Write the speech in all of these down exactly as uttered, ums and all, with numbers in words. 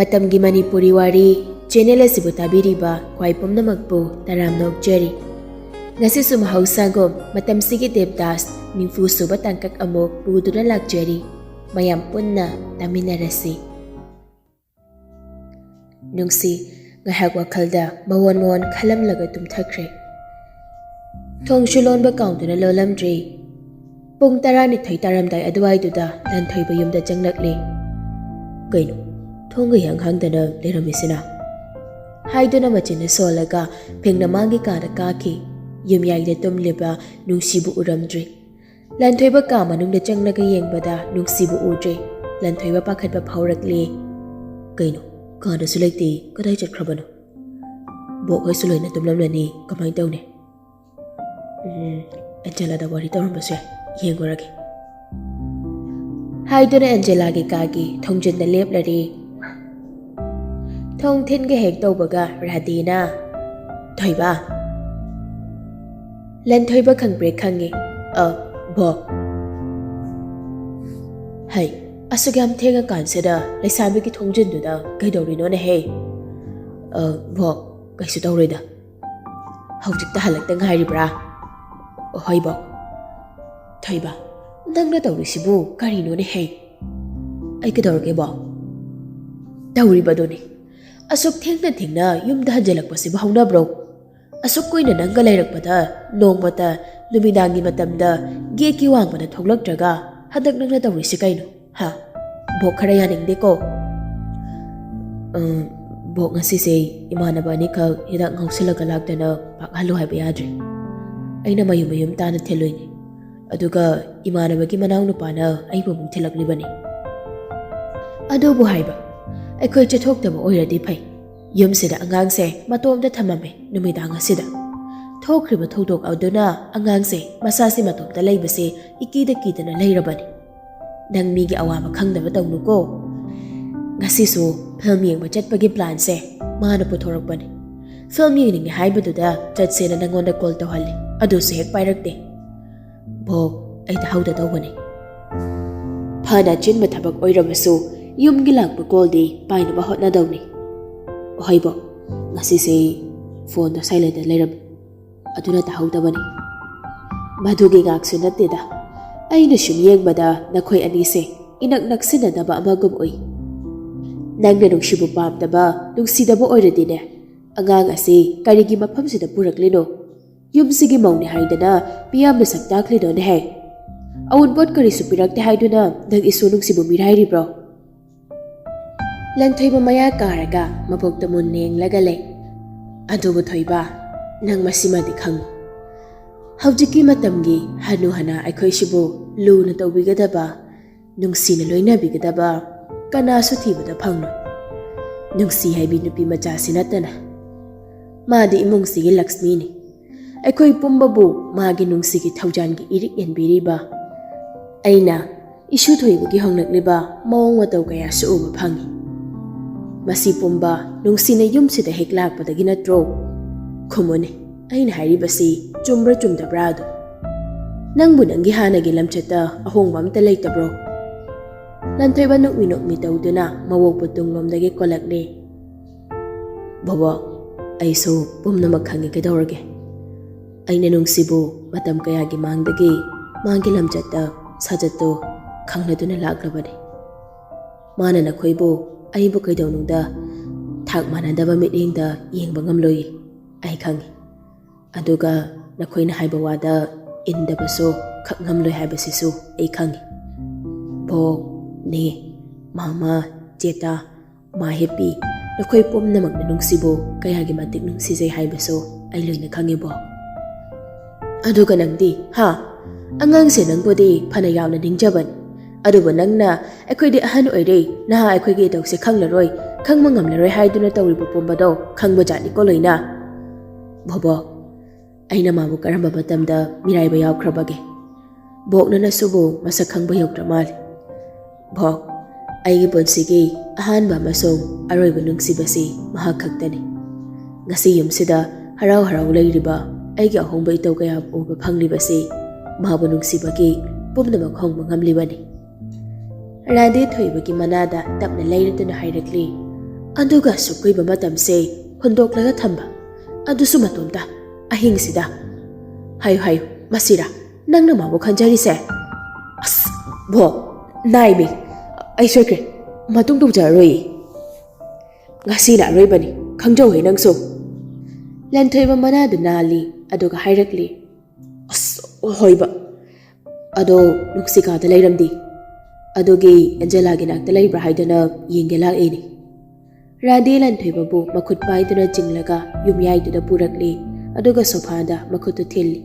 ꯃꯇꯝꯒꯤ ꯃꯅꯤꯄꯨꯔꯤ ꯋꯥꯔꯤ ꯆꯦꯅꯦꯜ ꯑꯁꯤꯕꯨ ꯇꯥꯕꯤꯔꯤꯕ ꯈ꯭ꯋꯥꯏ ꯄꯨꯝꯅꯃꯛꯄꯨ ꯇꯔꯥꯝꯅ ꯑꯣꯛꯆꯔꯤ꯫ ꯉꯁꯤꯁꯨ ꯃꯍꯧꯁꯥꯒꯨꯝ ꯃꯇꯝꯁꯤꯒꯤ ꯗꯦꯕꯗꯥꯁ ꯅꯤꯐꯨ ꯁꯨꯕ ꯇꯥꯡꯀꯛ ꯑꯃꯨꯛ ꯄꯨꯗꯨꯅ ꯂꯥꯛꯆꯔꯤ꯫ ꯃꯌꯥꯝ ꯄꯨꯟꯅ ꯇꯥꯃꯤꯟꯅꯔꯁꯤ꯫ ꯅꯨꯡꯁꯤ ꯉꯥꯏꯍꯥꯛ ꯋꯥꯈꯜꯗ ꯃꯋꯣꯟ ꯃꯋꯣꯟ ꯈꯜꯂꯝꯂꯒ ꯇꯨꯝꯊꯈ꯭ꯔꯦ꯫ ꯊꯣꯡꯁꯨ ꯂꯣꯟꯕ ꯀꯥꯎꯗꯨꯅ ꯂꯣꯜꯂꯝꯗ꯭ꯔꯤ꯫ ꯄꯨꯡ ꯇꯔꯥꯅꯤꯊꯣꯏ ꯇꯥꯔꯝꯗꯥꯏ ꯑꯗꯨꯋꯥꯏꯗꯨꯗ ꯂꯟꯊꯣꯏꯕ ꯌꯨꯝꯗ ꯆꯪꯂꯛꯂꯦ꯫ "ꯀꯩꯅꯣ, ꯊꯣꯡꯒ ꯏꯍꯥꯡ ꯍꯥꯡꯗꯅ ꯂꯩꯔꯝꯃꯤꯁꯤꯅ?" ꯍꯥꯏꯗꯨꯅ ꯃꯆꯤꯟꯅ ꯁꯣꯜꯂꯒ ꯐꯦꯡꯅ ꯃꯥꯒꯤ ꯀꯥꯗ ꯀꯥꯈꯤ꯫ ꯌꯨꯝꯌꯥꯏꯗ ꯇꯨꯝꯂꯤꯕ ꯅꯨꯡꯁꯤꯕꯨ ꯎꯔꯝꯗ꯭ꯔꯤ꯫ ꯂꯟꯊꯣꯏꯕ ꯀꯥ ꯃꯅꯨꯡꯗ ꯆꯪꯂꯒ ꯌꯦꯡꯕꯗ ꯅꯨꯡꯁꯤꯕꯨ ꯎꯗ꯭ꯔꯦ꯫ ꯂꯟꯊꯣꯏꯕ ꯄꯥꯈꯠꯄ ꯐꯥꯎꯔꯛꯂꯦ꯫ "ꯀꯩꯅꯣ, ꯀꯥꯗꯁꯨ ꯂꯩꯇꯦ, ꯀꯗꯥꯏ ꯆꯠꯈ꯭ꯔꯕꯅꯣ? ꯕꯣꯛ ꯍꯣꯏꯁꯨ ꯂꯣꯏꯅ ꯇꯨꯝꯂꯝꯂꯅꯤ, ꯀꯃꯥꯏꯅ ꯇꯧꯅꯤ?" "ꯎꯝ, ꯑꯦꯟꯖꯦꯂꯥꯗ ꯋꯥꯔꯤ ꯇꯧꯔꯝꯕꯁꯨ ꯌꯥꯏ, ꯌꯦꯡꯉꯨꯔꯒꯦ" ꯍꯥꯏꯗꯨꯅ ꯑꯦꯟꯖꯦꯂꯥꯒꯤ ꯀꯥꯒꯤ ꯊꯣꯡꯖꯤꯟꯗ ꯂꯦꯞꯂꯔꯦ꯫ ꯊꯣꯡ ꯊꯤꯟꯒꯦ ꯍꯦꯛ ꯇꯧꯕꯒ ꯔꯥꯙꯦꯅ, "ꯊꯣꯏꯕ!" ꯂꯟꯊꯣꯏꯕ ꯈꯪꯄ꯭ꯔꯦꯛ ꯈꯪꯉꯤ꯫ "ꯑ, ꯕꯣꯛ?" "ꯍꯩ, ꯑꯁꯨꯛ ꯌꯥꯝ ꯊꯦꯡꯉꯀꯥꯟꯁꯤꯗ ꯂꯩꯁꯥꯕꯤꯒꯤ ꯊꯣꯡꯖꯤꯟꯗꯨꯗ ꯀꯩꯗꯧꯔꯤꯅꯣꯅꯦꯍꯦ?" "ꯑ, ꯕꯣꯛ, ꯀꯩꯁꯨ ꯇꯧꯔꯣꯏꯗ꯫ ꯍꯧꯖꯤꯛꯇ ꯍꯜꯂꯛꯇ ꯉꯥꯏꯔꯤꯕ꯭ꯔꯥ?" "ꯍꯣꯏ, ꯕꯣꯛ꯫" "ꯊꯣꯏꯕ, ꯅꯪꯅ ꯇꯧꯔꯤꯁꯤꯕꯨ ꯀꯔꯤꯅꯣꯅꯦꯍꯦ?" "ꯑꯩ ꯀꯩꯗꯧꯔꯒꯦ, ꯕꯣꯛ?" "ꯇꯧꯔꯤꯕꯗꯨꯅꯤ꯫ ꯑꯁꯨꯛ ꯊꯦꯡꯅ ꯊꯦꯡꯅ ꯌꯨꯝꯗ ꯍꯟꯖꯤꯜꯂꯛꯄꯁꯤꯕꯨ ꯍꯧꯅꯕ꯭ꯔꯣ? ꯑꯁꯨꯛ ꯀꯨꯏꯅ ꯅꯪꯒ ꯂꯩꯔꯛꯄꯗ ꯅꯣꯡꯃꯇ ꯅꯨꯃꯤꯗꯥꯡꯒꯤ ꯃꯇꯝꯗ ꯒꯦꯠꯀꯤ ꯋꯥꯡꯃꯗ ꯊꯣꯛꯂꯛꯇ꯭ꯔꯒ ꯍꯟꯗꯛ ꯅꯪꯅ ꯇꯧꯔꯤꯁꯤ ꯀꯩꯅꯣ? ꯍꯥ? ꯕꯣꯛ ꯈꯔ ꯌꯥꯅꯤꯡꯗꯦꯀꯣ?" "ꯑ, ꯕꯣꯛ, ꯉꯁꯤꯁꯦ ꯏꯃꯥꯟꯅꯕ ꯑꯅꯤꯈꯛ ꯍꯤꯗꯥꯛ ꯉꯥꯎꯁꯜꯂꯒ ꯂꯥꯛꯇꯅ ꯄꯥꯛꯍꯜꯂꯨ ꯍꯥꯏꯕ ꯌꯥꯗ꯭ꯔꯦ꯫ ꯑꯩꯅ ꯃꯌꯨꯝ ꯃꯌꯨꯝ ꯇꯥꯅ ꯊꯤꯜꯂꯨꯏꯅꯦ꯫ ꯑꯗꯨꯒ ꯏꯃꯥꯟꯅꯕꯒꯤ ꯃꯅꯥꯎꯅꯨꯄꯥꯅ ꯑꯩꯕꯨ ꯑꯃꯨꯛ ꯊꯤꯜꯂꯛꯂꯤꯕꯅꯤ꯫ ꯑꯗꯨꯕꯨ ꯍꯥꯏꯕ, ꯑꯩꯈꯣꯏ ꯆꯠꯊꯣꯛꯇꯕ ꯑꯣꯏꯔꯗꯤ ꯐꯩ꯫ ꯌꯨꯝꯁꯤꯗ ꯑꯉꯥꯡꯁꯦ ꯃꯇꯣꯝꯇ ꯊꯝꯃꯝꯃꯦ ꯅꯨꯃꯤꯗꯥꯡ ꯑꯁꯤꯗ꯫ ꯊꯣꯛꯈ꯭ꯔꯤꯕ ꯊꯧꯗꯣꯛ ꯑꯗꯨꯅ ꯑꯉꯥꯡꯁꯦ ꯃꯁꯥꯁꯤ ꯃꯇꯣꯝꯇ ꯂꯩꯕꯁꯦ ꯏꯀꯤꯗ ꯀꯤꯗꯅ ꯂꯩꯔꯕꯅꯤ꯫ ꯅꯪ ꯃꯤꯒꯤ ꯑꯋꯥꯕ ꯈꯪꯗꯕ ꯇꯧꯅꯨꯀꯣ꯫ ꯉꯁꯤꯁꯨ ꯐꯤꯂꯝ ꯌꯦꯡꯕ ꯆꯠꯄꯒꯤ ꯄ꯭ꯂꯥꯟꯁꯦ ꯃꯥꯅ ꯄꯨꯊꯣꯔꯛꯄꯅꯤ꯫ ꯐꯤꯂꯝ ꯌꯦꯡꯅꯤꯡꯉꯦ ꯍꯥꯏꯕꯗꯨꯗ ꯆꯠꯁꯦꯅ ꯅꯪꯉꯣꯟꯗ ꯀꯣꯜ ꯇꯧꯍꯜꯂꯦ, ꯑꯗꯨꯁꯨ ꯍꯦꯛ ꯄꯥꯏꯔꯛꯇꯦ꯫ ꯕꯣꯛ, ꯑꯩ ꯇꯥꯍꯧꯗ ꯇꯧꯕꯅꯤ꯫ ꯐꯅ ꯑꯆꯤꯟꯕ ꯊꯕꯛ ꯑꯣꯏꯔꯕꯁꯨ ꯌꯨꯝꯒꯤ ꯂꯥꯛꯄ ꯀꯣꯜꯗꯤ ꯄꯥꯏꯅꯕ ꯍꯣꯠꯅꯗꯧꯅꯤ꯫ ꯑꯍꯣꯏꯕꯣ, ꯉꯁꯤꯁꯦ ꯐꯣꯟꯗꯣ ꯁꯥꯏꯂꯦꯟꯗ ꯂꯩꯔꯝꯃꯤ, ꯑꯗꯨꯅ ꯇꯥꯍꯧꯗꯕꯅꯤ꯫ ꯃꯗꯨꯒꯤ ꯉꯥꯛꯁꯨ ꯅꯠꯇꯦꯗ, ꯑꯩꯅ ꯁꯨꯝ ꯌꯦꯡꯕꯗ ꯅꯈꯣꯏ ꯑꯅꯤꯁꯦ ꯏꯅꯛ ꯅꯛꯁꯤꯟꯅꯗꯕ ꯑꯃꯒꯨꯝ ꯎꯏ꯫ ꯅꯪꯅ ꯅꯨꯡꯁꯤꯕꯨ ꯄꯥꯝꯗꯕ, ꯅꯨꯡꯁꯤꯗꯕ ꯑꯣꯏꯔꯗꯤꯅꯦ, ꯑꯉꯥꯡ ꯑꯁꯤ ꯀꯔꯤꯒꯤ ꯃꯐꯝꯁꯤꯗ ꯄꯨꯔꯛꯂꯤꯅꯣ? ꯌꯨꯝꯁꯤꯒꯤ ꯃꯧꯅꯤ ꯍꯥꯏꯗꯅ ꯃꯤꯌꯥꯝꯅ ꯁꯛ ꯇꯥꯛꯂꯤꯗꯣꯅꯦꯍꯦ꯫ ꯑꯋꯨꯟꯄꯣꯠ ꯀꯔꯤꯁꯨ ꯄꯤꯔꯛꯇꯦ ꯍꯥꯏꯗꯨꯅ ꯅꯪ ꯏꯁꯨ ꯅꯨꯡꯁꯤꯕꯨ ꯃꯤꯔꯥꯏꯔꯤꯕ꯭ꯔꯣ? ꯂꯟꯊꯣꯏꯕ ꯃꯌꯥ ꯀꯥꯔꯒ ꯃꯕꯣꯛꯇ ꯃꯨꯟꯅ ꯌꯦꯡꯂꯒ ꯂꯩ꯫ ꯑꯗꯨꯕꯨ ꯊꯣꯏꯕ, ꯅꯪ ꯃꯁꯤꯃꯗꯤ ꯈꯪꯉꯨ꯫ ꯍꯧꯖꯤꯛꯀꯤ ꯃꯇꯝꯒꯤ ꯍꯅꯨ ꯍꯅꯥ ꯑꯩꯈꯣꯏꯁꯤꯕꯨ ꯂꯨꯅ ꯇꯧꯕꯤꯒꯗꯕ, ꯅꯨꯡꯁꯤꯅ ꯂꯣꯏꯅꯕꯤꯒꯗꯕ ꯀꯅꯥꯁꯨ ꯊꯤꯕꯗ ꯐꯪꯂꯣꯏ꯫ ꯅꯨꯡꯁꯤ ꯍꯥꯏꯕꯤ ꯅꯨꯄꯤ ꯃꯆꯥꯁꯤ ꯅꯠꯇꯅ꯫ ꯃꯥꯗꯤ ꯏꯃꯨꯡꯁꯤꯒꯤ ꯂꯛꯁꯃꯤꯅꯤ꯫ ꯑꯩꯈꯣꯏ ꯄꯨꯝꯕꯕꯨ ꯃꯥꯒꯤ ꯅꯨꯡꯁꯤꯒꯤ ꯊꯧꯖꯥꯟꯒꯤ ꯏꯔꯤꯛ ꯌꯦꯟꯕꯤꯔꯤꯕ꯫ ꯑꯩꯅ ꯏꯁꯨ ꯊꯣꯏꯕꯒꯤ ꯍꯣꯡꯂꯛꯂꯤꯕ ꯃꯑꯣꯡ ꯃꯇꯧ ꯀꯌꯥꯁꯨ ꯎꯕ ꯐꯪꯏ꯫ ꯃꯁꯤ ꯄꯨꯝꯕ ꯅꯨꯡꯁꯤꯅ ꯌꯨꯝꯁꯤꯗ ꯍꯦꯛ ꯂꯥꯛꯄꯗꯒꯤ ꯅꯠꯇ꯭ꯔꯣ? ꯈꯨꯝꯃꯨꯅꯦ, ꯑꯩꯅ ꯍꯥꯏꯔꯤꯕꯁꯤ ꯆꯨꯝꯕ꯭ꯔꯥ ꯆꯨꯝꯗꯕ꯭ꯔꯥ ꯑꯗꯨ꯫ ꯅꯪꯕꯨ ꯅꯪꯒꯤ ꯍꯥꯟꯅꯒꯤ ꯂꯝꯆꯠꯇ ꯑꯍꯣꯡꯕ ꯑꯝꯇ ꯂꯩꯇꯕ꯭ꯔꯣ? ꯂꯟꯊꯣꯏꯕ ꯅꯣꯛꯃꯤ ꯅꯣꯛꯃꯤ ꯇꯧꯗꯨꯅ ꯃꯕꯣꯛꯄꯨ ꯇꯨꯡꯂꯣꯝꯗꯒꯤ ꯀꯣꯜꯂꯛꯂꯦ꯫ ꯕꯣꯕꯣꯛ, ꯑꯩꯁꯨ ꯄꯨꯝꯅꯃꯛ ꯈꯪꯉꯤ, ꯀꯩꯗꯧꯔꯒꯦ? ꯑꯩꯅ ꯅꯨꯡꯁꯤꯕꯨ ꯃꯇꯝ ꯀꯌꯥꯒꯤ ꯃꯥꯡꯗꯒꯤ ꯃꯥꯒꯤ ꯂꯝꯆꯠꯇ ꯁꯥꯖꯠꯇꯨ ꯈꯪꯅꯗꯨꯅ ꯂꯥꯛꯂꯕꯅꯤ꯫ ꯃꯥꯅ ꯅꯈꯣꯏꯕꯨ ꯑꯩꯕꯨ ꯀꯩꯗꯧꯅꯨꯡꯗ ꯊꯥꯛ ꯃꯥꯟꯅꯗꯕ ꯃꯤꯠꯌꯦꯡꯗ ꯌꯦꯡꯕ ꯉꯝꯂꯣꯏ, ꯑꯩ ꯈꯪꯉꯤ꯫ ꯑꯗꯨꯒ ꯅꯈꯣꯏꯅ ꯍꯥꯏꯕ ꯋꯥꯗ ꯏꯟꯗꯕꯁꯨ ꯈꯛ ꯉꯝꯂꯣꯏ ꯍꯥꯏꯕꯁꯤꯁꯨ ꯑꯩ ꯈꯪꯉꯤ꯫ ꯕꯣꯛ, ꯅꯦ, ꯃꯥꯃ, ꯆꯦꯇꯥ, ꯃꯥ ꯍꯦꯞꯄꯤ, ꯅꯈꯣꯏ ꯄꯨꯝꯅꯃꯛꯅ ꯅꯨꯡꯁꯤꯕꯨ ꯀꯌꯥꯒꯤ ꯃꯇꯤꯛ ꯅꯨꯡꯁꯤꯖꯩ ꯍꯥꯏꯕꯁꯨ ꯑꯩ ꯂꯣꯏꯅ ꯈꯪꯉꯤ, ꯕꯣꯛ꯫ ꯑꯗꯨꯒ ꯅꯪꯗꯤ, ꯍꯥ? ꯑꯉꯥꯡꯁꯦ ꯅꯪꯕꯨꯗꯤ ꯐꯅ ꯌꯥꯝꯅ ꯅꯤꯡꯖꯕꯅꯤ, ꯑꯗꯨꯕꯨ ꯅꯪꯅ "ꯑꯩꯈꯣꯏꯗꯤ ꯑꯍꯟ ꯑꯣꯏꯔꯦ, ꯅꯍꯥ ꯑꯩꯈꯣꯏꯒꯤ ꯏꯇꯧꯁꯦ ꯈꯪꯂꯔꯣꯏ, ꯈꯪꯕ ꯉꯝꯂꯔꯣꯏ" ꯍꯥꯏꯗꯨꯅ ꯇꯧꯔꯤꯕ ꯄꯨꯝꯕꯗꯣ ꯈꯪꯕꯖꯥꯠꯅꯤꯀꯣ ꯂꯣꯏꯅ꯫ ꯕꯣꯕꯣꯛ, ꯑꯩꯅ ꯃꯥꯕꯨ ꯀꯔꯝꯕ ꯃꯇꯝꯗ ꯃꯤꯔꯥꯏꯕ ꯌꯥꯎꯈ꯭ꯔꯕꯒꯦ? ꯕꯣꯛꯅ ꯅꯁꯨꯕꯨ ꯃꯁꯛ ꯈꯪꯕ ꯌꯧꯗ꯭ꯔ ꯃꯥꯜꯂꯦ꯫ ꯕꯣꯛ, ꯑꯩꯒꯤ ꯄꯨꯟꯁꯤꯒꯤ ꯑꯍꯥꯟꯕ ꯑꯃꯁꯨꯡ ꯑꯔꯣꯏꯕ ꯅꯨꯡꯁꯤꯕꯁꯤ ꯃꯍꯥꯛ ꯈꯛꯇꯅꯤ꯫ ꯉꯁꯤ ꯌꯨꯝꯁꯤꯗ ꯍꯔꯥꯎ ꯍꯔꯥꯎ ꯂꯩꯔꯤꯕ ꯑꯩꯒꯤ ꯑꯍꯣꯡꯕ ꯏꯇꯧ ꯀꯌꯥ ꯎꯕ ꯐꯪꯂꯤꯕꯁꯤ ꯃꯥꯕꯨ ꯅꯨꯡꯁꯤꯕꯒꯤ ꯄꯨꯝꯅꯃꯛ ꯍꯣꯡꯕ ꯉꯝꯂꯤꯕꯅꯤ꯫ ꯔꯥꯙꯦ ꯊꯣꯏꯕꯒꯤ ꯃꯅꯥꯗ ꯇꯞꯅ ꯂꯩꯔꯗꯨꯅ ꯍꯥꯏꯔꯛꯂꯤ꯫ ꯑꯗꯨꯒ ꯑꯁꯨꯛ ꯀꯨꯏꯕ ꯃꯇꯝꯁꯦ ꯍꯨꯟꯗꯣꯛꯂꯒ ꯊꯝꯕ, ꯑꯗꯨꯁꯨ ꯃꯇꯣꯝꯇ, ꯑꯍꯤꯡꯁꯤꯗ꯫ ꯍꯥꯏꯌꯨ ꯍꯥꯏꯌꯨ, ꯃꯁꯤꯔꯥ ꯅꯪꯅ ꯃꯥꯕꯨ ꯈꯟꯖꯔꯤꯁꯦ? ꯑꯁ, ꯚꯣ, ꯅꯥꯏꯃꯤ, ꯑꯩ ꯁꯣꯏꯈ꯭ꯔꯦ, ꯃꯇꯨꯡ ꯇꯧꯖꯔꯔꯣꯏꯌꯦ꯫ ꯉꯁꯤꯅ ꯑꯔꯣꯏꯕꯅꯤ, ꯈꯪꯖꯧꯍꯦ ꯅꯪꯁꯨ꯫ ꯂꯟꯊꯣꯏꯕ ꯃꯅꯥꯗꯨ ꯅꯥꯜꯂꯤ, ꯑꯗꯨꯒ ꯍꯥꯏꯔꯛꯂꯤ꯫ ꯑꯁ, ꯍꯣꯏꯕ꯫ ꯑꯗꯣ ꯅꯨꯡꯁꯤ ꯀꯥꯗ ꯂꯩꯔꯝꯗꯤ? ꯑꯗꯨꯒꯤ ꯑꯦꯟꯖꯦꯂꯥꯒꯤ ꯅꯥꯛꯇ ꯂꯩꯕ꯭ꯔꯥ ꯍꯥꯏꯗꯅ ꯌꯦꯡꯒꯦ ꯂꯥꯛꯏꯅꯤ꯫ ꯔꯥꯙꯦ ꯂꯟꯊꯣꯏꯕꯕꯨ ꯃꯈꯨꯠ ꯄꯥꯏꯗꯨꯅ ꯆꯤꯡꯂꯒ ꯌꯨꯝꯌꯥꯏꯗꯨꯗ ꯄꯨꯔꯛꯂꯤ, ꯑꯗꯨꯒ ꯁꯣꯐꯥꯗ ꯃꯈꯨꯠꯇꯨ ꯊꯤꯜꯂꯤ꯫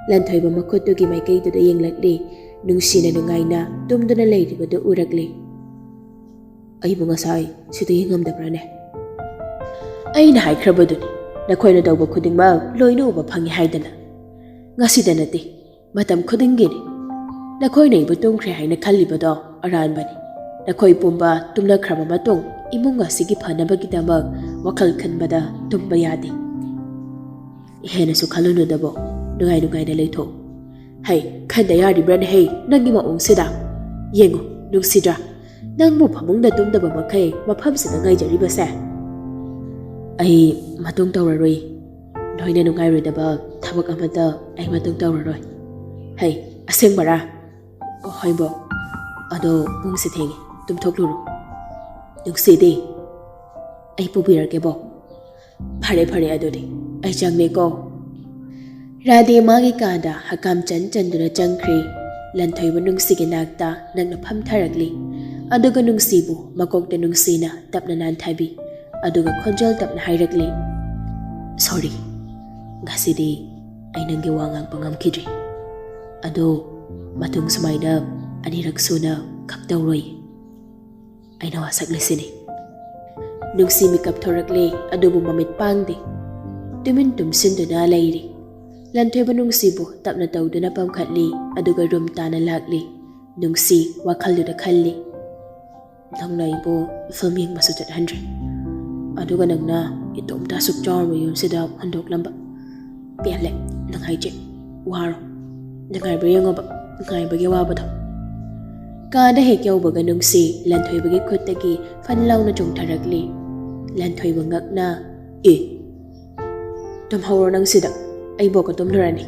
ꯂꯟꯊꯣꯏꯕ ꯃꯈꯨꯠꯇꯨꯒꯤ ꯃꯥꯏꯀꯩꯗꯨꯗ ꯌꯦꯡꯂꯛꯂꯤ, ꯅꯨꯡꯁꯤꯅ ꯅꯨꯡꯉꯥꯏꯅ ꯇꯨꯝꯗꯨꯅ ꯂꯩꯔꯤꯕꯗꯨ ꯎꯔꯛꯂꯤ꯫ ꯑꯩꯕꯨ ꯉꯁꯥꯏ ꯁꯤꯗ ꯌꯦꯡꯉꯝꯗꯕ꯭ꯔꯥꯅꯦ? ꯑꯩꯅ ꯍꯥꯏꯈ꯭ꯔꯕꯗꯨꯅꯤ, ꯅꯈꯣꯏꯅ ꯇꯧꯕ ꯈꯨꯗꯤꯡꯃꯛ ꯂꯣꯏꯅ ꯎꯕ ꯐꯪꯉꯤ ꯍꯥꯏꯗꯅ꯫ ꯉꯁꯤꯗ ꯅꯠꯇꯦ, ꯃꯇꯝ ꯈꯨꯗꯤꯡꯒꯤꯅꯤ꯫ ꯅꯈꯣꯏꯅ ꯑꯩꯕꯨ ꯇꯨꯝꯈ꯭ꯔꯦ ꯍꯥꯏꯅ ꯈꯜꯂꯤꯕꯗꯣ ꯑꯔꯥꯟꯕꯅꯤ꯫ ꯅꯈꯣꯏ ꯄꯨꯝꯕ ꯇꯨꯝꯅꯈ꯭ꯔꯕ ꯃꯇꯨꯡ ꯏꯃꯨꯡ ꯑꯁꯤꯒꯤ ꯐꯅꯕꯒꯤꯗꯃꯛ ꯋꯥꯈꯜ ꯈꯟꯕꯗ ꯇꯨꯝꯕ ꯌꯥꯗꯦ꯫ ꯍꯦꯟꯅꯁꯨ ꯈꯜꯂꯨꯅꯨꯗꯕꯣ, ꯅꯨꯡꯉꯥꯏ ꯅꯨꯡꯉꯥꯏꯅ ꯂꯩꯊꯣꯛꯎ꯫ ꯍꯩ, ꯈꯟꯗ ꯌꯥꯔꯤꯕ꯭ꯔꯥꯅꯦ ꯍꯩ, ꯅꯪꯒꯤ ꯃꯑꯣꯡꯁꯤꯗ? ꯌꯦꯡꯉꯨ, ꯅꯨꯡꯁꯤꯗ꯭ꯔꯥ? ꯅꯪꯕꯨ ꯐꯃꯨꯡꯗ ꯇꯨꯝꯗꯕ ꯃꯈꯩ ꯃꯐꯝꯁꯤꯗ ꯉꯥꯏꯖꯔꯤꯕꯁꯦ? ꯑꯩ ꯃꯇꯨꯡ ꯇꯧꯔꯔꯣꯏ꯫ ꯅꯣꯏꯅ ꯅꯨꯡꯉꯥꯏꯔꯣꯏꯗꯕ ꯊꯕꯛ ꯑꯃꯠꯇ ꯑꯩ ꯃꯇꯨꯡ ꯇꯧꯔꯔꯣꯏ꯫ ꯍꯩ, ꯑꯁꯦꯡꯕꯔꯥ? ꯍꯣꯏꯕꯣ꯫ ꯑꯗꯣ ꯄꯨꯡꯁꯦ ꯊꯦꯡꯉꯦ, ꯇꯨꯝꯊꯣꯛꯂꯨꯔꯣ꯫ ꯅꯨꯡꯁꯤꯗꯤ, ꯑꯩ ꯄꯨꯕꯤꯔꯒꯦꯕꯣ꯫ ꯐꯔꯦ ꯐꯔꯦ, ꯑꯗꯨꯗꯤ ꯑꯩ ꯆꯪꯂꯦꯀꯣ꯫ ꯔꯥꯙꯦ ꯃꯥꯒꯤ ꯀꯥꯗ ꯍꯀꯥꯝ ꯆꯟ ꯆꯟꯗꯨꯅ ꯆꯪꯈ꯭ꯔꯦ꯫ ꯂꯟꯊꯣꯏꯕ ꯅꯨꯡꯁꯤꯒꯤ ꯅꯥꯛꯇ ꯅꯪꯅ ꯐꯝꯊꯔꯛꯂꯤ꯫ ꯑꯗꯨꯒ ꯅꯨꯡꯁꯤꯕꯨ ꯃꯀꯣꯛꯇ ꯅꯨꯡꯁꯤꯅ ꯇꯞꯅ ꯅꯥꯟꯊꯕꯤ꯫ ꯑꯗꯨꯒ ꯈꯣꯟꯖꯦꯜ ꯇꯞꯅ ꯍꯥꯏꯔꯛꯂꯤ, "ꯁꯣꯔꯤ, ꯉꯁꯤꯗꯤ ꯑꯩ ꯅꯪꯒꯤ ꯋꯥ ꯉꯥꯡꯕ ꯉꯝꯈꯤꯗ꯭ꯔꯦ꯫ ꯑꯗꯣ ꯃꯇꯨꯡ ꯁꯨꯃꯥꯏꯅ ꯑꯅꯤꯔꯛ ꯁꯨꯅ ꯈꯛ ꯇꯧꯔꯣꯏ꯫ ꯑꯩꯅ ꯋꯥꯁꯛꯂꯤꯁꯤꯅꯤ꯫" ꯅꯨꯡꯁꯤ ꯃꯤꯀꯞ ꯊꯣꯔꯛꯂꯦ, ꯑꯗꯨꯕꯨ ꯃꯃꯤꯠ ꯄꯥꯡꯗꯦ꯫ ꯇꯨꯃꯤꯟ ꯇꯨꯝꯁꯤꯟꯗꯨꯅ ꯂꯩꯔꯤ꯫ ꯂꯟꯊꯣꯏꯕ ꯅꯨꯡꯁꯤꯕꯨ ꯇꯞꯅ ꯇꯧꯗꯨꯅ ꯄꯝꯈꯠꯂꯤ, ꯑꯗꯨꯒ ꯔꯨꯝ ꯇꯥꯅ ꯂꯥꯛꯂꯤ꯫ ꯅꯨꯡꯁꯤ ꯋꯥꯈꯜꯗꯨꯗ ꯈꯜꯂꯤ, "ꯅꯪꯅ ꯑꯩꯕꯨ ꯐꯤꯂꯝ ꯌꯦꯡꯕꯁꯨ ꯆꯠꯍꯟꯗ꯭ꯔꯦ, ꯑꯗꯨꯒ ꯅꯪꯅ ꯏꯇꯣꯝꯇ ꯑꯁꯨꯛ ꯆꯥꯎꯔꯕ ꯌꯨꯝꯁꯤꯗ ꯍꯨꯟꯗꯣꯛꯂꯝꯕ꯫ ꯄꯦꯜꯂꯦ, ꯅꯨꯡꯉꯥꯏꯖꯩ, ꯋꯥꯔꯣ꯫ ꯅꯨꯡꯉꯥꯏꯕ꯭ꯔꯥ ꯌꯦꯡꯉꯣꯕ, ꯅꯨꯡꯉꯥꯏꯕꯒꯤ ꯋꯥꯕꯗꯣ꯫" ꯀꯥꯗ ꯍꯦꯛ ꯌꯧꯕꯒ ꯅꯨꯡꯁꯤ ꯂꯟꯊꯣꯏꯕꯒꯤ ꯈꯨꯠꯇꯒꯤ ꯐꯟ ꯂꯥꯎꯅ ꯆꯣꯡꯊꯔꯛꯂꯤ꯫ ꯂꯟꯊꯣꯏꯕ ꯉꯛꯅ, "ꯑꯦ, ꯇꯨꯝꯍꯧꯔꯣ ꯅꯪ ꯁꯤꯗ, ꯑꯩ ꯕꯣꯛꯀ ꯇꯨꯝꯂꯨꯔꯅꯤ꯫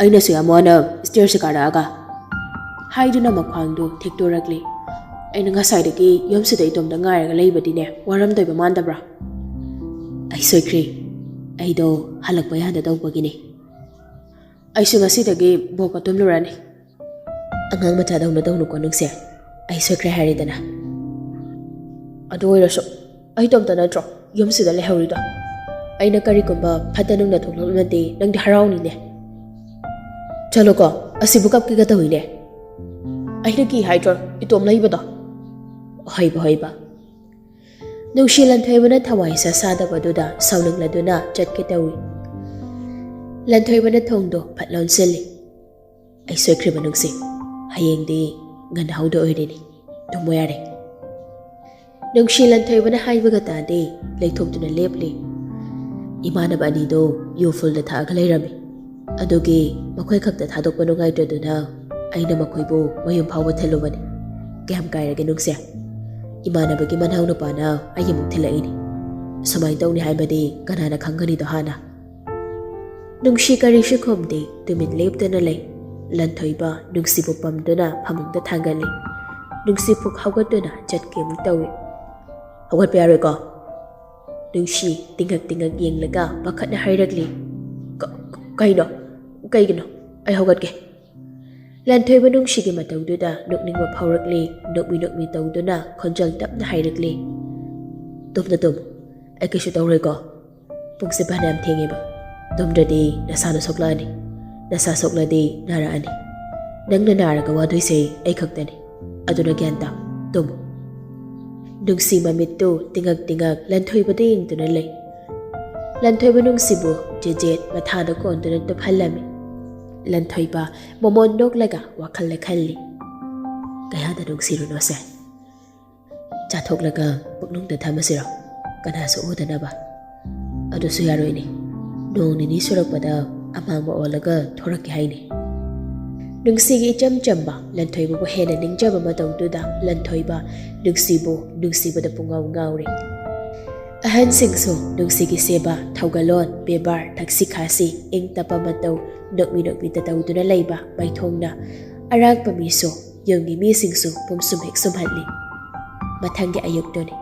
ꯑꯩꯅꯁꯨ ꯌꯥꯝ ꯋꯥꯅ ꯁ꯭ꯇꯦꯌꯔꯁꯦ ꯀꯥꯔꯛꯑꯒ," ꯍꯥꯏꯗꯨꯅ ꯃꯈ꯭ꯋꯥꯡꯗꯨ ꯊꯦꯛꯇꯣꯔꯛꯂꯤ꯫ "ꯑꯩꯅ ꯉꯁꯥꯏꯗꯒꯤ ꯌꯨꯝꯁꯤꯗ ꯏꯇꯣꯝꯇ ꯉꯥꯏꯔꯒ ꯂꯩꯕꯗꯤꯅꯦ ꯋꯥꯔꯝꯗꯣꯏꯕ ꯃꯥꯟꯗꯕ꯭ꯔꯥ?" "ꯑꯩ ꯁꯣꯏꯈ꯭ꯔꯦ, ꯑꯩꯗꯣ ꯍꯜꯂꯛꯄ ꯌꯥꯗ ꯇꯧꯕꯒꯤꯅꯦ꯫ ꯑꯩꯁꯨ ꯉꯁꯤꯗꯒꯤ ꯕꯣꯛꯀ ꯇꯨꯝꯂꯨꯔꯅꯤ꯫ ꯑꯉꯥꯡ ꯃꯆꯥꯗꯧꯅ ꯇꯧꯅꯨꯀꯣ ꯅꯨꯡꯁꯤ, ꯑꯩ ꯁꯣꯏꯈ꯭ꯔꯦ ꯍꯥꯏꯔꯦꯗꯅ꯫ ꯑꯗꯨ ꯑꯣꯏꯔꯁꯨ ꯑꯩ ꯏꯇꯣꯝꯇ ꯅꯠꯇ꯭ꯔꯣ ꯌꯨꯝꯁꯤꯗ ꯂꯩꯍꯧꯔꯤꯗꯣ? ꯑꯩꯅ ꯀꯔꯤꯒꯨꯝꯕ ꯐꯠꯇ ꯅꯨꯡꯗ ꯊꯣꯛꯂꯛꯂꯝꯃꯗꯤ ꯅꯪꯗꯤ ꯍꯔꯥꯎꯅꯤꯅꯦ꯫ ꯆꯠꯂꯣꯀꯣ, ꯑꯁꯤꯕꯨ ꯀꯞꯀꯦꯒ ꯇꯧꯏꯅꯦ꯫ ꯑꯩꯅ ꯀꯤ ꯍꯥꯏꯗ꯭ꯔꯣ ꯏꯇꯣꯝ ꯂꯩꯕꯗꯣ? ꯍꯣꯏꯕ, ꯍꯣꯏꯕ꯫" ꯅꯨꯡꯁꯤ ꯂꯟꯊꯣꯏꯕꯅ ꯊꯋꯥꯏ ꯁꯥ ꯁꯥꯗꯕꯗꯨꯗ ꯁꯥꯎꯅꯤꯡꯂꯗꯨꯅ ꯆꯠꯀꯦ ꯇꯧꯏ꯫ ꯂꯟꯊꯣꯏꯕꯅ ꯊꯣꯡꯗꯣ ꯐꯠ ꯂꯣꯟꯁꯤꯜꯂꯤ꯫ "ꯑꯩ ꯁꯣꯏꯈ꯭ꯔꯤꯕ ꯅꯨꯡꯁꯤ, ꯍꯌꯦꯡꯗꯤ ꯉꯟꯅ ꯍꯧꯗꯣꯛꯑꯣꯏꯔꯤꯅꯤ, ꯇꯨꯝꯃꯣ ꯌꯥꯔꯦ꯫" ꯅꯨꯡꯁꯤ ꯂꯟꯊꯣꯏꯕꯅ ꯍꯥꯏꯕꯒ ꯇꯥꯗꯦ, ꯂꯩꯊꯣꯛꯇꯨꯅ ꯂꯦꯞꯂꯤ꯫ ꯏꯃꯥꯟꯅꯕ ꯑꯅꯤꯗꯣ ꯌꯨ ꯐꯨꯜꯗ ꯊꯛꯑꯒ ꯂꯩꯔꯝꯃꯤ꯫ ꯑꯗꯨꯒꯤ ꯃꯈꯣꯏ ꯈꯛꯇ ꯊꯥꯗꯣꯛꯄ ꯅꯨꯡꯉꯥꯏꯇ꯭ꯔꯗꯨꯅ ꯑꯩꯅ ꯃꯈꯣꯏꯕꯨ ꯃꯌꯨꯝ ꯐꯥꯎꯕ ꯊꯤꯜꯂꯨꯕꯅꯤ꯫ ꯀꯌꯥꯝ ꯀꯥꯏꯔꯒꯦ ꯅꯨꯡꯁꯤ? ꯏꯃꯥꯟꯅꯕꯒꯤ ꯃꯅꯥꯎ ꯅꯨꯄꯥꯅ ꯑꯩ ꯑꯃꯨꯛ ꯊꯤꯜꯂꯛꯏꯅꯤ꯫ ꯁꯨꯃꯥꯏꯅ ꯇꯧꯅꯤ ꯍꯥꯏꯕꯗꯤ ꯀꯅꯥꯅ ꯈꯪꯒꯅꯤꯗꯣ ꯍꯥꯟꯅ? ꯅꯨꯡꯁꯤ ꯀꯔꯤꯁꯨ ꯈꯨꯝꯗꯦ, ꯇꯨꯃꯤꯟ ꯂꯦꯞꯇꯨꯅ ꯂꯩ꯫ ꯂꯟꯊꯣꯏꯕ ꯅꯨꯡꯁꯤꯕꯨ ꯄꯝꯗꯨꯅ ꯐꯃꯨꯡꯗ ꯊꯥꯡꯒꯠꯂꯤ꯫ ꯅꯨꯡꯁꯤ ꯐꯨꯛ ꯍꯧꯒꯠꯇꯨꯅ ꯆꯠꯀꯦ ꯑꯃꯨꯛ ꯇꯧꯏ꯫ "ꯍꯧꯒꯠꯄ ꯌꯥꯔꯣꯏꯀꯣ?" ꯅꯨꯡꯁꯤ ꯇꯤꯡꯉꯛ ꯇꯤꯡꯉꯛ ꯌꯦꯡꯂꯒ ꯄꯥꯈꯠꯅ ꯍꯥꯏꯔꯛꯂꯤ꯫ "ꯀ-, ꯀ-, ꯀꯩꯅꯣ? ꯀꯩꯒꯤꯅꯣ? ꯑꯩ ꯍꯧꯒꯠꯀꯦ꯫" ꯂꯟꯊꯣꯏꯕ ꯅꯨꯡꯁꯤꯒꯤ ꯃꯇꯧꯗꯨꯗ ꯅꯣꯛꯅꯤꯡꯕ ꯐꯥꯎꯔꯛꯂꯤ꯫ ꯅꯣꯛꯃꯤ ꯅꯣꯛꯃꯤ ꯇꯧꯗꯨꯅ ꯈꯣꯟꯖꯦꯜ ꯇꯞꯅ ꯍꯥꯏꯔꯛꯂꯤ, "ꯇꯨꯝꯅ ꯇꯨꯝꯃꯨ, ꯑꯩ ꯀꯩꯁꯨ ꯇꯧꯔꯣꯏꯀꯣ꯫ ꯄꯨꯡꯁꯦ ꯐꯅꯌꯥꯝ ꯊꯦꯡꯉꯦꯕ꯫ ꯇꯨꯝꯗ꯭ꯔꯗꯤ ꯅꯁꯥꯅ ꯁꯣꯛꯂꯛꯑꯅꯤ꯫ ꯅꯁꯥ ꯁꯣꯛꯂꯗꯤ ꯅꯥꯔꯛꯑꯅꯤ꯫ ꯅꯪꯅ ꯅꯥꯔꯒ ꯋꯥꯗꯣꯏꯁꯦ ꯑꯩ ꯈꯛꯇꯅꯤ꯫ ꯑꯗꯨꯅ ꯒ꯭ꯌꯥꯟ ꯇꯥꯎ, ꯇꯨꯝꯃꯨ꯫" ꯅꯨꯡꯁꯤ ꯃꯃꯤꯠꯇꯨ ꯇꯤꯡꯉꯛ ꯇꯤꯡꯉꯛ ꯂꯟꯊꯣꯏꯕꯗ ꯌꯦꯡꯗꯨꯅ ꯂꯩ꯫ ꯂꯟꯊꯣꯏꯕ ꯅꯨꯡꯁꯤꯕꯨ ꯖꯦꯖꯦꯠ ꯃꯊꯥꯗ ꯀꯣꯟꯗꯨꯅ ꯇꯨꯝꯍꯜꯂꯝꯃꯤ꯫ ꯂꯟꯊꯣꯏꯕ ꯃꯃꯣꯟ ꯅꯣꯛꯂꯒ ꯋꯥꯈꯜꯗ ꯈꯜꯂꯤ, "ꯀꯌꯥꯗ ꯅꯨꯡꯁꯤꯔꯨꯅꯣꯁꯦ꯫ ꯆꯥꯊꯣꯛꯂꯒ ꯄꯨꯛꯅꯨꯡꯗ ꯊꯝꯃꯁꯤꯔꯣ? ꯀꯅꯥꯁꯨ ꯎꯗꯅꯕ꯫ ꯑꯗꯨꯁꯨ ꯌꯥꯔꯣꯏꯅꯦ꯫ ꯅꯣꯡ ꯅꯤꯅꯤ ꯁꯨꯔꯛꯄꯗ ꯑꯃꯥꯡꯕ ꯑꯣꯜꯂꯒ ꯊꯣꯔꯛꯀꯦ ꯍꯥꯏꯅꯤ꯫" ꯅꯨꯡꯁꯤꯒꯤ ꯏꯆꯝ ꯆꯝꯕ ꯂꯟꯊꯣꯏꯕꯕꯨ ꯍꯦꯟꯅ ꯅꯤꯡꯖꯕ ꯃꯇꯧꯗꯨꯗ ꯂꯟꯊꯣꯏꯕ ꯅꯨꯡꯁꯤꯕꯨ ꯅꯨꯡꯁꯤꯕꯗ ꯄꯨꯡꯉꯥꯎ ꯉꯥꯎꯔꯤ꯫ ꯑꯍꯟꯁꯤꯡꯁꯨ ꯅꯨꯡꯁꯤꯒꯤ ꯁꯦꯕ, ꯊꯧꯒꯜꯂꯣꯟ, ꯕꯦꯕꯥꯔ, ꯊꯛꯁꯤ ꯈꯥꯁꯤ, ꯏꯪ ꯇꯞꯄ ꯃꯇꯧ, ꯅꯣꯛꯃꯤ ꯅꯣꯛꯃꯤꯗ ꯇꯧꯗꯨꯅ ꯂꯩꯕ ꯃꯥꯏꯊꯣꯡꯅ ꯑꯔꯥꯛꯄ ꯃꯤꯁꯨ, ꯌꯨꯝꯒꯤ ꯃꯤꯁꯤꯡꯁꯨ ꯄꯨꯝꯁꯨꯝ ꯍꯦꯛ ꯁꯨꯝꯍꯜꯂꯤ꯫ ꯃꯊꯪꯒꯤ ꯑꯌꯨꯛꯇꯨꯅꯤ꯫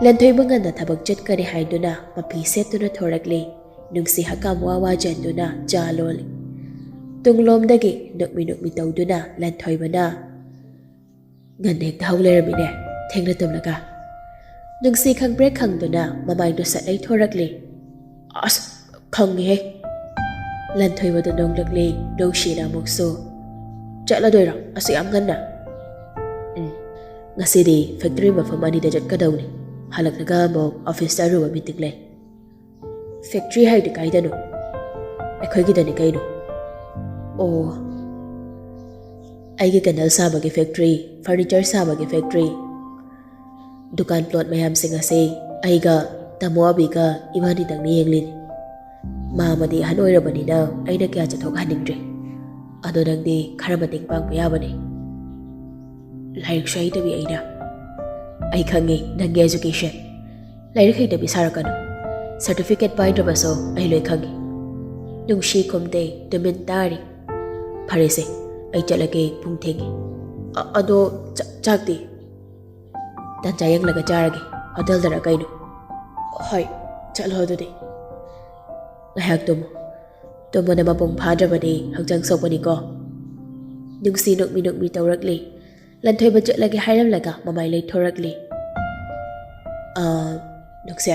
ꯂꯟꯊꯣꯏꯕ ꯉꯟꯅ ꯊꯕꯛ ꯆꯠꯀꯅꯤ ꯍꯥꯏꯗꯨꯅ ꯃꯐꯤ ꯁꯦꯠꯇꯨꯅ ꯊꯣꯔꯛꯂꯤ꯫ ꯅꯨꯡꯁꯤ ꯍꯛꯀꯥꯝ ꯋꯥ ꯋꯥ ꯆꯟꯗꯨꯅ ꯆꯥ ꯂꯣꯜꯂꯤ꯫ ꯇꯨꯡꯂꯣꯝꯗꯒꯤ ꯅꯣꯛꯃꯤ ꯅꯣꯛꯃꯤ ꯇꯧꯗꯨꯅ ꯂꯟꯊꯣꯏꯕꯅ, "ꯉꯟꯅ ꯍꯦꯛꯇ ꯍꯧ ꯂꯩꯔꯝꯃꯤꯅꯦ, ꯊꯦꯡꯅ ꯇꯨꯝꯂꯒ?" ꯅꯨꯡꯁꯤ ꯈꯪꯄ꯭ꯔꯦꯛ ꯈꯪꯗꯨꯅ ꯃꯃꯥꯏꯗꯨ ꯁꯠ ꯂꯩꯊꯣꯔꯛꯂꯤ꯫ "ꯑꯁ, ꯈꯪꯉꯤꯍꯦ!" ꯂꯟꯊꯣꯏꯕꯗ ꯅꯣꯡꯂꯛꯂꯤ ꯅꯨꯡꯁꯤꯅ ꯑꯃꯨꯛꯁꯨ꯫ "ꯆꯠꯂꯗꯣꯏꯔꯣ ꯑꯁꯨꯛ ꯌꯥꯝ ꯉꯟꯅ?" "ꯎꯝ, ꯉꯁꯤꯗꯤ ꯐꯦꯛꯇ꯭ꯔꯤ ꯃꯐꯝ ꯑꯅꯤꯗ ꯆꯠꯀꯗꯧꯅꯤ꯫ ꯍꯜꯂꯛꯂꯒ ꯑꯃꯨꯛ ꯑꯣꯐꯤꯁꯇ ꯑꯔꯨꯕ ꯃꯤꯇꯤꯡ ꯂꯩ꯫" "ꯐꯦꯛꯇ꯭ꯔꯤ ꯍꯥꯏꯗꯤ ꯀꯥꯏꯗꯅꯣ?" "ꯑꯩꯈꯣꯏꯒꯤꯗꯅꯤ ꯀꯩꯅꯣ꯫" "ꯑꯣ, ꯑꯩꯒꯤ ꯀꯦꯟꯗꯜ ꯁꯥꯕꯒꯤ ꯐꯦꯛꯇ꯭ꯔꯤ, ꯐꯔꯅꯤꯆꯔ ꯁꯥꯕꯒꯤ ꯐꯦꯛꯇ꯭ꯔꯤ, ꯗꯨꯀꯥꯟ ꯄ꯭ꯂꯣꯠ ꯃꯌꯥꯝꯁꯤꯡ ꯑꯁꯤ ꯑꯩꯒ ꯇꯥꯃꯣ ꯑꯕꯤꯒ ꯏꯕꯥꯅꯤꯗꯪꯅ ꯌꯦꯡꯂꯤꯅꯤ꯫ ꯃꯥꯃꯗꯤ ꯑꯍꯟ ꯑꯣꯏꯔꯕꯅꯤꯅ ꯑꯩꯅ ꯀꯌꯥ ꯆꯠꯊꯣꯛꯍꯟꯅꯤꯡꯗ꯭ꯔꯦ꯫ ꯑꯗꯣ ꯅꯪꯗꯤ ꯈꯔ ꯃꯇꯦꯡ ꯄꯥꯡꯕ ꯌꯥꯕꯅꯦ꯫" "ꯂꯥꯏꯔꯤꯛꯁꯨ ꯍꯩꯇꯕꯤ ꯑꯩꯅ?" "ꯑꯩ ꯈꯪꯉꯤ ꯅꯪꯒꯤ ꯑꯦꯖꯨꯀꯦꯁꯟ꯫ ꯂꯥꯏꯔꯤꯛ ꯍꯩꯇꯕꯤ ꯁꯥꯔꯛꯀꯅꯨ꯫ ꯁꯥꯔꯇꯤꯐꯤꯀꯦꯠ ꯄꯥꯏꯗ꯭ꯔꯕꯁꯨ ꯑꯩ ꯂꯣꯏ ꯈꯪꯉꯤ꯫" ꯅꯨꯡꯁꯤ ꯈꯨꯝꯗꯦ, ꯇꯨꯃꯤꯟ ꯇꯥꯔꯤ꯫ "ꯐꯔꯦꯁꯦ, ꯑꯩ ꯆꯠꯂꯒꯦ, ꯄꯨꯡ ꯊꯦꯡꯉꯦ꯫" "ꯑ-, ꯑꯗꯣ ꯆꯥ-, ꯆꯥꯛꯇꯤ?" "ꯇꯟꯖꯥ ꯌꯦꯡꯂꯒ ꯆꯥꯔꯒꯦ, ꯍꯣꯇꯦꯜꯗꯔ ꯀꯩꯅꯣ꯫" "ꯍꯣꯏ, ꯆꯠꯂꯣ ꯑꯗꯨꯗꯤ꯫" "ꯉꯥꯏꯍꯥꯛ ꯇꯨꯝꯃꯨ꯫ ꯇꯨꯝꯕꯅ ꯃꯄꯨꯡ ꯐꯥꯗ꯭ꯔꯕꯗꯤ ꯍꯛꯆꯥꯡ ꯁꯣꯛꯄꯅꯤꯀꯣ꯫" ꯅꯨꯡꯁꯤ ꯅꯣꯛꯃꯤ ꯅꯣꯛꯃꯤ ꯇꯧꯔꯛꯂꯤ꯫ ꯂꯟꯊꯣꯏꯕ ꯆꯠꯂꯒꯦ ꯍꯥꯏꯔꯝꯂꯒ ꯃꯃꯥꯏ ꯂꯩꯊꯣꯔꯛꯂꯤ꯫ "ꯑꯥ, ꯅꯨꯡꯁꯤ,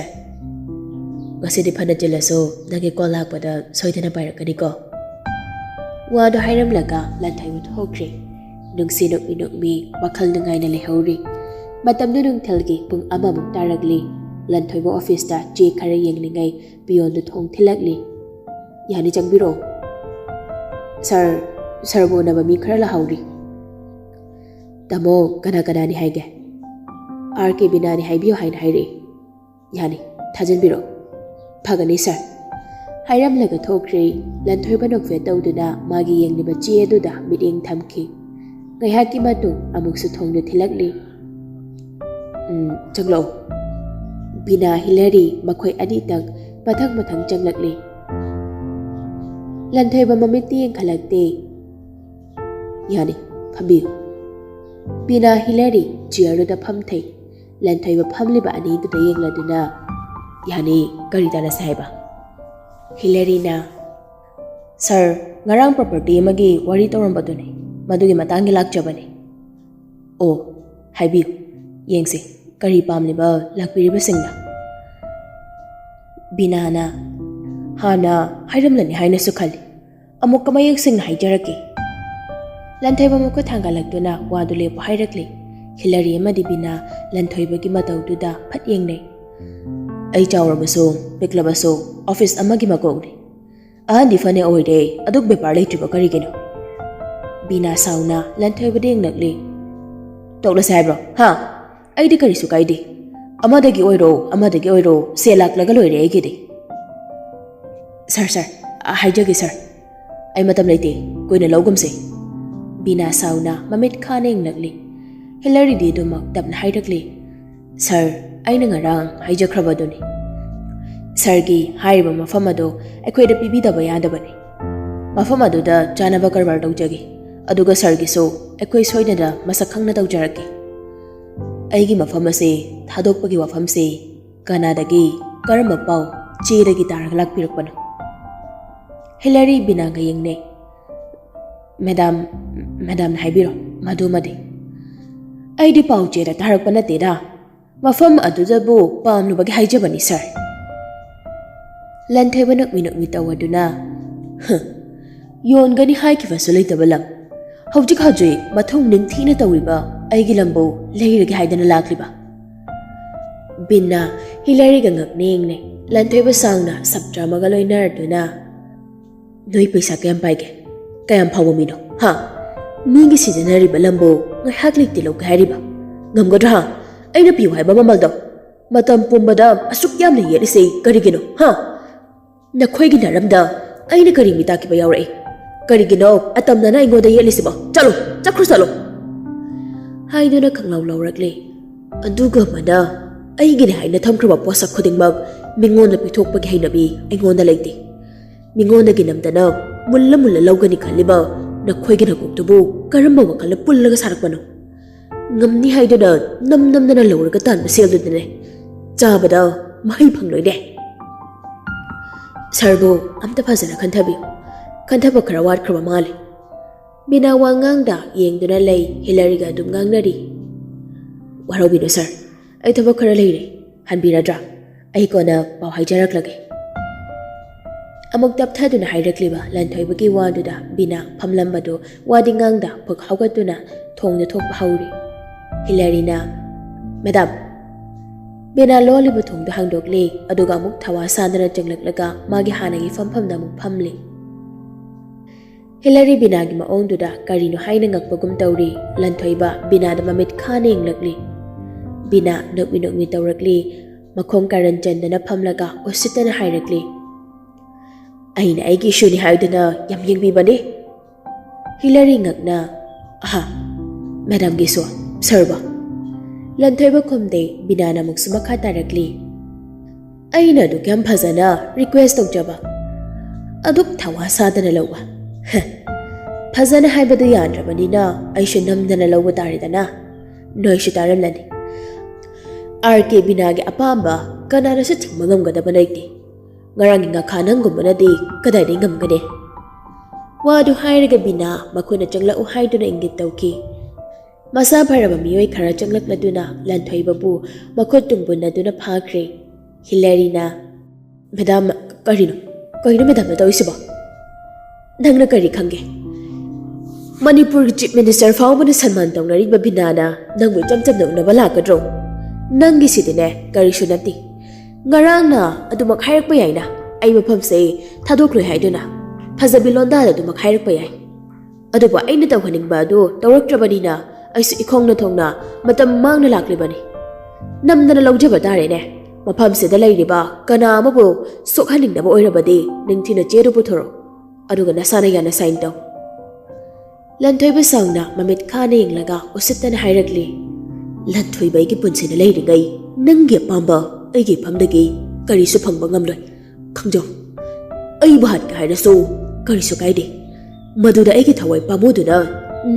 ꯉꯁꯤꯗꯤ ꯐꯅ ꯆꯤꯜꯂꯁꯨ ꯅꯪꯒꯤ ꯀꯣꯜ ꯂꯥꯛꯄꯗ ꯁꯣꯏꯗꯅ ꯄꯥꯏꯔꯛꯀꯅꯤꯀꯣ꯫" ꯋꯥꯗꯣ ꯍꯥꯏꯔꯝꯂꯒ ꯂꯟꯊꯣꯏꯕ ꯊꯣꯛꯈ꯭ꯔꯦ꯫ ꯅꯨꯡꯁꯤ ꯅꯣꯛꯃꯤ ꯅꯣꯛꯃꯤ ꯋꯥꯈꯜ ꯅꯨꯡꯉꯥꯏꯅ ꯂꯩꯍꯧꯔꯤ꯫ ꯃꯇꯝꯗꯨ ꯅꯨꯡꯊꯤꯜꯒꯤ ꯄꯨꯡ ꯑꯃꯃꯨꯛ ꯇꯥꯔꯛꯂꯤ꯫ ꯂꯟꯊꯣꯏꯕ ꯑꯣꯐꯤꯁꯇ ꯆꯦ ꯈꯔ ꯌꯦꯡꯂꯤꯉꯩ ꯄꯤꯌꯣꯟꯗꯨ ꯊꯣꯡ ꯊꯤꯜꯂꯛꯂꯤ꯫ "ꯌꯥꯅꯤ, ꯆꯪꯕꯤꯔꯛꯑꯣ꯫" "ꯁꯥꯔ, ꯁꯥꯔꯕꯨ ꯎꯅꯕ ꯃꯤ ꯈꯔ ꯂꯥꯛꯍꯧꯔꯤ꯫" "ꯇꯥꯃꯣ, ꯀꯅꯥ ꯀꯅꯥꯅꯤ ꯍꯥꯏꯒꯦ?" "ꯑꯥꯔ ꯀꯦ ꯕꯤꯅꯥꯅꯤ ꯍꯥꯏꯕꯤꯌꯨ ꯍꯥꯏꯅ ꯍꯥꯏꯔꯛꯏ꯫" "ꯌꯥꯅꯤ, ꯊꯥꯖꯤꯟꯕꯤꯔꯛꯑꯣ꯫" "ꯐꯒꯅꯤ ꯁꯥꯔ꯫" ꯍꯥꯏꯔꯝꯂꯒ ꯊꯣꯛꯈ꯭ꯔꯦ꯫ ꯂꯟꯊꯣꯏꯕ ꯅꯣꯛꯐꯦꯠ ꯇꯧꯗꯨꯅ ꯃꯥꯒꯤ ꯌꯦꯡꯂꯤꯕ ꯆꯦ ꯑꯗꯨꯗ ꯃꯤꯠꯌꯦꯡ ꯊꯝꯈꯤ꯫ ꯉꯥꯏꯍꯥꯛꯀꯤ ꯃꯇꯨꯡ ꯑꯃꯨꯛꯁꯨ ꯊꯣꯡꯗꯨ ꯊꯤꯜꯂꯛꯂꯤ꯫ "ꯎꯝ, ꯆꯪꯂꯛꯑꯣ꯫" ꯕꯤꯅꯥ, ꯍꯤꯂꯥꯔꯤ ꯃꯈꯣꯏ ꯑꯅꯤꯇꯪ ꯃꯊꯪ ꯃꯊꯪ ꯆꯪꯂꯛꯂꯤ꯫ ꯂꯟꯊꯣꯏꯕ ꯃꯃꯤꯠꯇꯤ ꯌꯦꯡꯈꯠꯂꯛꯇꯦ꯫ "ꯌꯥꯅꯤ, ꯐꯝꯕꯤꯌꯨ꯫" ꯕꯤꯅꯥ, ꯍꯤꯂꯥꯔꯤ ꯆꯤꯌꯔꯗꯨꯗ ꯐꯝꯊꯩ꯫ ꯂꯟꯊꯣꯏꯕ ꯐꯝꯂꯤꯕ ꯑꯅꯤꯗꯨꯗ ꯌꯦꯡꯂꯗꯨꯅ, "ꯌꯥꯅꯤ, ꯀꯔꯤ ꯇꯥꯟꯅꯁꯦ ꯍꯥꯏꯕ?" ꯍꯤꯂꯥꯔꯤꯅ, "ꯁꯥꯔ, ꯉꯔꯥꯡ ꯄ꯭ꯔꯣꯄꯔꯇꯤ ꯑꯃꯒꯤ ꯋꯥꯔꯤ ꯇꯧꯔꯝꯕꯗꯨꯅꯤ, ꯃꯗꯨꯒꯤ ꯃꯇꯥꯡꯒꯤ ꯂꯥꯛꯆꯕꯅꯤ꯫" "ꯑꯣ, ꯍꯥꯏꯕꯤꯌꯨ, ꯌꯦꯡꯁꯤ, ꯀꯔꯤ ꯄꯥꯝꯂꯤꯕ ꯂꯥꯛꯄꯤꯔꯤꯕꯁꯤꯡꯅ?" ꯕꯤꯅꯥꯅ, "ꯍꯥꯟꯅ ꯍꯥꯏꯔꯝꯂꯅꯤ ꯍꯥꯏꯅꯁꯨ ꯈꯜꯂꯤ, ꯑꯃꯨꯛꯀ ꯃꯌꯦꯛ ꯁꯦꯡꯅ ꯍꯥꯏꯖꯔꯛꯀꯦ꯫" ꯂꯟꯊꯣꯏꯕ ꯃꯈꯨꯠ ꯊꯥꯡꯒꯠꯂꯛꯇꯨꯅ ꯋꯥꯗꯨ ꯂꯦꯞꯄꯨ ꯍꯥꯏꯔꯛꯂꯤ꯫ ꯍꯤꯂꯥꯔꯤ ꯑꯃꯗꯤ ꯕꯤꯅꯥ ꯂꯟꯊꯣꯏꯕꯒꯤ ꯃꯇꯧꯗꯨꯗ ꯐꯠ ꯌꯦꯡꯅꯩ꯫ "ꯑꯩ ꯆꯥꯎꯔꯕꯁꯨ ꯄꯤꯛꯂꯕꯁꯨ ꯑꯣꯐꯤꯁ ꯑꯃꯒꯤ ꯃꯀꯣꯛꯅꯤ꯫ ꯑꯍꯟꯗꯤ ꯐꯅ ꯑꯣꯏꯔꯦ, ꯑꯗꯨꯛ ꯕꯦꯄꯥꯔ ꯂꯩꯇ꯭ꯔꯤꯕ ꯀꯔꯤꯒꯤꯅꯣ?" ꯕꯤꯅꯥ ꯁꯥꯎꯅ ꯂꯟꯊꯣꯏꯕꯗ ꯌꯦꯡꯂꯛꯂꯤ꯫ "ꯇꯣꯛꯂꯁꯦ ꯍꯥꯏꯕ꯭ꯔꯣ? ꯍꯥ? ꯑꯩꯗꯤ ꯀꯔꯤꯁꯨ ꯀꯥꯏꯗꯦ꯫ ꯑꯃꯗꯒꯤ ꯑꯣꯏꯔꯣ, ꯑꯃꯗꯒꯤ ꯑꯣꯏꯔꯣ, ꯁꯦꯜ ꯂꯥꯛꯂꯒ ꯂꯣꯏꯔꯦ ꯑꯩꯒꯤꯗꯤ꯫" "ꯁꯥꯔ, ꯁꯥꯔ, ꯑ, ꯍꯥꯏꯖꯒꯦ ꯁꯥꯔ꯫ ꯑꯩ ꯃꯇꯝ ꯂꯩꯇꯦ, ꯀꯨꯏꯅ ꯂꯧꯒꯨꯝꯁꯦ꯫" ꯕꯤꯅꯥ ꯁꯥꯎꯅ ꯃꯃꯤꯠ ꯈꯥꯅ ꯌꯦꯡꯂꯛꯂꯤ꯫ ꯍꯤꯂꯥꯔꯤꯗꯤ ꯑꯗꯨꯃꯛ ꯇꯞꯅ ꯍꯥꯏꯔꯛꯂꯤ꯫ "ꯁꯥꯔ, ꯑꯩꯅ ꯉꯔꯥꯡ ꯍꯥꯏꯖꯈ꯭ꯔꯕꯗꯨꯅꯤ꯫ ꯁꯥꯔꯒꯤ ꯍꯥꯏꯔꯤꯕ ꯃꯐꯝ ꯑꯗꯨ ꯑꯩꯈꯣꯏꯗ ꯄꯤꯕꯤꯗꯕ ꯌꯥꯗꯕꯅꯤ꯫ ꯃꯐꯝ ꯑꯗꯨꯗ ꯆꯥꯅꯕ ꯀꯔꯕꯥꯔ ꯇꯧꯖꯒꯦ, ꯑꯗꯨꯒ ꯁꯥꯔꯒꯤꯁꯨ ꯑꯩꯈꯣꯏ ꯁꯣꯏꯗꯅ ꯃꯁꯛ ꯈꯪꯅ ꯇꯧꯖꯔꯛꯀꯦ꯫ ꯑꯩꯒꯤ ꯃꯐꯝ ꯑꯁꯤ ꯊꯥꯗꯣꯛꯄꯒꯤ ꯋꯥꯐꯝꯁꯤ ꯀꯅꯥꯗꯒꯤ ꯀꯔꯝꯕ ꯄꯥꯎ ꯆꯦꯗꯒꯤ ꯇꯥꯔꯒ ꯂꯥꯛꯄꯤꯔꯛꯄꯅꯣ?" ꯍꯤꯂꯥꯔꯤ ꯕꯤꯅꯥꯒ ꯌꯦꯡꯅꯩ꯫ "ꯃꯦꯗꯥꯝ, ꯃꯦꯗꯥꯝꯅ ꯍꯥꯏꯕꯤꯔꯣ, ꯃꯗꯨꯃꯗꯤ꯫" "ꯑꯩꯗꯤ ꯄꯥꯎ ꯆꯦꯗ ꯇꯥꯔꯛꯄ ꯅꯠꯇꯦꯗ, ꯃꯐꯝ ꯑꯗꯨꯗꯕꯨ ꯄꯥꯝꯂꯨꯕꯒꯤ ꯍꯥꯏꯖꯕꯅꯤ ꯁꯥꯔ꯫" ꯂꯟꯊꯣꯏꯕ ꯅꯣꯛꯃꯤ ꯅꯣꯛꯃꯤ ꯇꯧꯗꯨꯅ, "ꯍ, ꯌꯣꯟꯒꯅꯤ ꯍꯥꯏꯈꯤꯕꯁꯨ ꯂꯩꯇꯕ ꯂꯝ, ꯍꯧꯖꯤꯛ ꯍꯧꯖꯤꯛ ꯃꯊꯧ ꯅꯤꯡꯊꯤꯅ ꯇꯧꯔꯤꯕ ꯑꯩꯒꯤ ꯂꯝꯕꯨ ꯂꯩꯔꯒꯦ ꯍꯥꯏꯗꯅ ꯂꯥꯛꯂꯤꯕ?" ꯕꯤꯟꯅ ꯍꯤꯂꯥꯔꯤꯒ ꯉꯛꯅ ꯌꯦꯡꯅꯩ꯫ ꯂꯟꯊꯣꯏꯕ ꯁꯥꯎꯅ ꯁꯞꯇ꯭ꯔ ꯑꯃꯒ ꯂꯣꯏꯅꯔꯗꯨꯅ, "ꯅꯣꯏ ꯄꯩꯁꯥ ꯀꯌꯥꯝ ꯄꯥꯏꯒꯦ? ꯀꯌꯥꯝ ꯐꯥꯎꯕ ꯃꯤꯅꯣ? ꯍꯥ? ꯃꯤꯒꯤ ꯁꯤꯖꯤꯟꯅꯔꯤꯕ ꯂꯝꯕꯨ ꯉꯥꯏꯍꯥꯛ ꯂꯩꯇꯦ ꯂꯧꯒꯦ ꯍꯥꯏꯔꯤꯕ? ꯉꯝꯒꯗ꯭ꯔꯥ, ꯍꯥ? ꯑꯩꯅ ꯄꯤꯌꯨ ꯍꯥꯏꯕ ꯃꯃꯜꯗꯣ? ꯃꯇꯝ ꯄꯨꯝꯕꯗ ꯑꯁꯨꯛ ꯌꯥꯝꯅ ꯌꯦꯠꯂꯤꯁꯦ ꯀꯔꯤꯒꯤꯅꯣ, ꯍꯥ?" "ꯅꯈꯣꯏꯒꯤ ꯅꯔꯝꯗ ꯑꯩꯅ ꯀꯔꯤ ꯃꯤꯇꯥꯛꯈꯤꯕ ꯌꯥꯎꯔꯛꯏ? ꯀꯔꯤꯒꯤꯅꯣ ꯑꯇꯝꯅꯅ ꯑꯩꯉꯣꯟꯗ ꯌꯦꯠꯂꯤꯁꯤꯕꯣ? ꯆꯠꯂꯣ, ꯆꯠꯈ꯭ꯔꯣ, ꯆꯠꯂꯣ!" ꯍꯥꯏꯗꯨꯅ ꯈꯪꯂꯥꯎ ꯂꯥꯎꯔꯛꯂꯦ꯫ ꯑꯗꯨꯒꯨꯝꯕꯅ ꯑꯩꯒꯤꯅꯤ ꯍꯥꯏꯅ ꯊꯝꯈ꯭ꯔꯕ ꯄꯣꯠꯁꯛ ꯈꯨꯗꯤꯡꯃꯛ ꯃꯤꯉꯣꯟꯗ ꯄꯤꯊꯣꯛꯄꯒꯤ ꯍꯩꯅꯕꯤ ꯑꯩꯉꯣꯟꯗ ꯂꯩꯇꯦ꯫ ꯃꯤꯉꯣꯟꯗꯒꯤ ꯅꯝꯗꯅ ꯃꯨꯜꯂ ꯃꯨꯜꯂ ꯂꯧꯒꯅꯤ ꯈꯜꯂꯤꯕ ꯅꯈꯣꯏꯒꯤ ꯅꯀꯣꯛꯇꯨꯕꯨ ꯀꯔꯝꯕ ꯋꯥꯈꯜꯅ ꯄꯨꯜꯂꯒ ꯁꯥꯔꯛꯄꯅꯣ? ꯉꯝꯅꯤ ꯍꯥꯏꯗꯨꯅ ꯅꯝ ꯅꯝꯗꯅ ꯂꯧꯔꯒ ꯇꯥꯟꯕ ꯁꯦꯜꯗꯨꯗꯅꯦ ꯆꯥꯕꯗ ꯃꯍꯩ ꯐꯪꯂꯣꯏꯅꯦ꯫ "ꯁꯥꯔꯕꯨ ꯑꯝꯇ ꯐꯖꯅ ꯈꯟꯊꯕꯤꯌꯨ꯫ ꯈꯟꯊꯕ ꯈꯔ ꯋꯥꯠꯈ꯭ꯔꯕ ꯃꯥꯜꯂꯦ꯫" ꯕꯤꯅꯥ ꯋꯥ ꯉꯥꯡꯗ ꯌꯦꯡꯗꯨꯅ ꯂꯩ꯫ ꯍꯤꯂꯥꯔꯤꯒ ꯑꯗꯨꯝ ꯉꯥꯡꯅꯔꯤ꯫ "ꯋꯥꯔꯧꯕꯤꯅꯨ ꯁꯥꯔ, ꯑꯩ ꯊꯕꯛ ꯈꯔ ꯂꯩꯔꯦ꯫ ꯍꯟꯕꯤꯔꯗ꯭ꯔꯥ? ꯑꯩ ꯀꯣꯟꯅ ꯄꯥꯎ ꯍꯥꯏꯖꯔꯛꯂꯒꯦ꯫" ꯑꯃꯨꯛ ꯇꯞꯊꯗꯨꯅ ꯍꯥꯏꯔꯛꯂꯤꯕ ꯂꯟꯊꯣꯏꯕꯒꯤ ꯋꯥꯗꯨꯗ ꯕꯤꯅꯥ ꯐꯝꯂꯝꯕꯗꯨ ꯋꯥꯗꯤ ꯉꯥꯡꯗ ꯐꯨꯛ ꯍꯧꯒꯠꯇꯨꯅ ꯊꯣꯡꯗ ꯊꯣꯛꯄ ꯍꯧꯔꯤ꯫ ꯍꯤꯂꯥꯔꯤꯅ, "ꯃꯦꯗꯥꯝ!" ꯕꯤꯅꯥ ꯂꯣꯜꯂꯤꯕ ꯊꯣꯡꯗꯨ ꯍꯥꯡꯗꯣꯛꯂꯦ, ꯑꯗꯨꯒ ꯑꯃꯨꯛ ꯊꯋꯥ ꯁꯥꯗꯅ ꯆꯪꯂꯛꯂꯒ ꯃꯥꯒꯤ ꯍꯥꯟꯅꯒꯤ ꯐꯝꯐꯝꯗ ꯑꯃꯨꯛ ꯐꯝꯂꯦ꯫ ꯍꯤꯂꯥꯔꯤ ꯕꯤꯅꯥꯒꯤ ꯃꯑꯣꯡꯗꯨꯗ ꯀꯔꯤꯅꯣ ꯍꯥꯏꯅ ꯉꯛꯄꯒꯨꯝ ꯇꯧꯔꯤ꯫ ꯂꯟꯊꯣꯏꯕ ꯕꯤꯅꯥꯗ ꯃꯃꯤꯠ ꯈꯥꯅ ꯌꯦꯡꯂꯛꯂꯤ꯫ ꯕꯤꯅꯥ ꯅꯣꯛꯃꯤ ꯅꯣꯛꯃꯤ ꯇꯧꯔꯛꯂꯤ꯫ ꯃꯈꯣꯡ ꯀꯥꯔꯟ ꯆꯟꯗꯅ ꯐꯝꯂꯒ ꯎꯁꯤꯠꯇꯅ ꯍꯥꯏꯔꯛꯂꯤ, "ꯑꯩꯅ ꯑꯩꯒꯤ ꯏꯁꯨꯅꯤ ꯍꯥꯏꯗꯨꯅ ꯌꯥꯝ ꯌꯦꯡꯕꯤꯕꯅꯤ꯫" ꯍꯤꯂꯥꯔꯤ ꯉꯛꯅ, "ꯑꯍꯥ, ꯃꯦꯗꯥꯝꯒꯤꯁꯨ, ꯁꯥꯔꯕꯣ?" ꯂꯟꯊꯣꯏꯕ ꯈꯨꯝꯗꯦ꯫ ꯕꯤꯅꯥꯅ ꯑꯃꯨꯛꯁꯨ ꯃꯈꯥ ꯇꯥꯔꯛꯂꯤ, "ꯑꯩꯅ ꯑꯗꯨꯛ ꯌꯥꯝ ꯐꯖꯅ ꯔꯤꯀ꯭ꯋꯦꯁ ꯇꯧꯖꯕ, ꯑꯗꯨꯛ ꯊꯋꯥ ꯁꯥꯗꯅ ꯂꯧꯕ꯫ ꯍ, ꯐꯖꯅ ꯍꯥꯏꯕꯗꯨ ꯌꯥꯗ꯭ꯔꯕꯅꯤꯅ ꯑꯩꯁꯨ ꯅꯝꯗꯅ ꯂꯧꯕ ꯇꯥꯔꯦꯗꯅ꯫ ꯅꯣꯏꯁꯨ ꯇꯥꯔꯝꯂꯅꯤ꯫ ꯑꯥꯔ ꯀꯦ ꯕꯤꯅꯥꯒꯤ ꯑꯄꯥꯝꯕ ꯀꯅꯥꯅꯁꯨ ꯊꯤꯡꯕ ꯉꯝꯒꯗꯕ ꯂꯩꯇꯦ꯫ ꯉꯔꯥꯡꯒꯤ ꯉꯥꯈꯥ ꯅꯪꯒꯨꯝꯕꯅꯗꯤ ꯀꯗꯥꯏꯗꯒꯤ ꯉꯝꯒꯅꯤ?" ꯋꯥꯗꯨ ꯍꯥꯏꯔꯒ ꯕꯤꯅꯥ ꯃꯈꯣꯏꯅ ꯆꯪꯂꯛꯎ ꯍꯥꯏꯗꯨꯅ ꯏꯪꯒꯤꯠ ꯇꯧꯈꯤ꯫ ꯃꯁꯥ ꯐꯔꯕ ꯃꯤꯑꯣꯏ ꯈꯔ ꯆꯪꯂꯛꯂꯗꯨꯅ ꯂꯟꯊꯣꯏꯕꯕꯨ ꯃꯈꯨꯠ ꯇꯨꯡꯕꯨꯟꯅꯗꯨꯅ ꯐꯥꯈ꯭ꯔꯦ꯫ ꯍꯤꯂꯥꯔꯤꯅ, "ꯃꯦꯗꯥꯝ, ꯀꯔꯤꯅꯣ? ꯀꯔꯤꯅꯣ ꯃꯦꯗꯥꯝꯅ ꯇꯧꯔꯤꯁꯤꯕꯣ? ꯅꯪꯅ ꯀꯔꯤ ꯈꯪꯒꯦ? ꯃꯅꯤꯄꯨꯔꯒꯤ ꯆꯤꯐ ꯃꯤꯅꯤꯁꯇꯔ ꯐꯥꯎꯕꯅ ꯁꯟꯃꯥꯟ ꯇꯧꯅꯔꯤꯕ ꯕꯤꯅꯥꯅ ꯅꯪꯕꯨ ꯏꯆꯝ ꯆꯝꯅ ꯎꯅꯕ ꯂꯥꯛꯀꯗ꯭ꯔꯣ? ꯅꯪꯒꯤꯁꯤꯗꯤꯅꯦ ꯀꯔꯤꯁꯨ ꯅꯠꯇꯦ꯫ ꯉꯔꯥꯡꯅ ꯑꯗꯨꯃꯛ ꯍꯥꯏꯔꯛꯄ ꯌꯥꯏꯅ, ꯑꯩ ꯃꯐꯝꯁꯦ ꯊꯥꯗꯣꯛꯂꯣꯏ ꯍꯥꯏꯗꯨꯅ꯫ ꯐꯖꯕꯤ ꯂꯣꯟꯗꯥꯗ ꯑꯗꯨꯃꯛ ꯍꯥꯏꯔꯛꯄ ꯌꯥꯏ꯫ ꯑꯗꯨꯕꯨ ꯑꯩꯅ ꯇꯧꯍꯟꯅꯤꯡꯕ ꯑꯗꯨ ꯇꯧꯔꯛꯇ꯭ꯔꯕꯅꯤꯅ ꯑꯩꯁꯨ ꯏꯈꯣꯡꯅ ꯊꯣꯡꯅ ꯃꯇꯝ ꯃꯥꯡꯅ ꯂꯥꯛꯂꯤꯕꯅꯤ꯫ ꯅꯝꯗꯅ ꯂꯧꯖꯕ ꯇꯥꯔꯦꯅꯦ꯫ ꯃꯐꯝꯁꯤꯗ ꯂꯩꯔꯤꯕ ꯀꯅꯥ ꯑꯃꯕꯨ ꯁꯣꯛꯍꯟꯅꯤꯡꯗꯕ ꯑꯣꯏꯔꯕꯗꯤ ꯅꯤꯡꯊꯤꯅ ꯆꯦꯗꯨ ꯄꯨꯊꯣꯔꯛꯎ, ꯑꯗꯨꯒ ꯅꯁꯥꯅ ꯌꯥꯅ ꯁꯥꯏꯟ ꯇꯧ꯫ ꯂꯟꯊꯣꯏꯕ ꯁꯥꯡꯅ ꯃꯃꯤꯠ ꯈꯥꯅ ꯌꯦꯡꯂꯒ ꯎꯁꯤꯠꯇꯅ ꯍꯥꯏꯔꯛꯂꯤ, "ꯂꯟꯊꯣꯏꯕ ꯑꯩꯒꯤ ꯄꯨꯟꯁꯤꯗ ꯂꯩꯔꯤꯉꯩ ꯅꯪꯒꯤ ꯑꯄꯥꯝꯕ ꯑꯩꯒꯤ ꯏꯐꯝꯗꯒꯤ ꯀꯔꯤꯁꯨ ꯐꯪꯕ ꯉꯝꯂꯣꯏ꯫ ꯈꯪꯖꯧ, ꯑꯩꯕꯨ ꯍꯥꯠꯀꯦ ꯍꯥꯏꯔꯁꯨ ꯀꯔꯤꯁꯨ ꯀꯥꯏꯗꯦ꯫ ꯃꯗꯨꯗ ꯑꯩꯒꯤ ꯊꯋꯥꯏ ꯄꯥꯝꯃꯨꯗꯨꯅ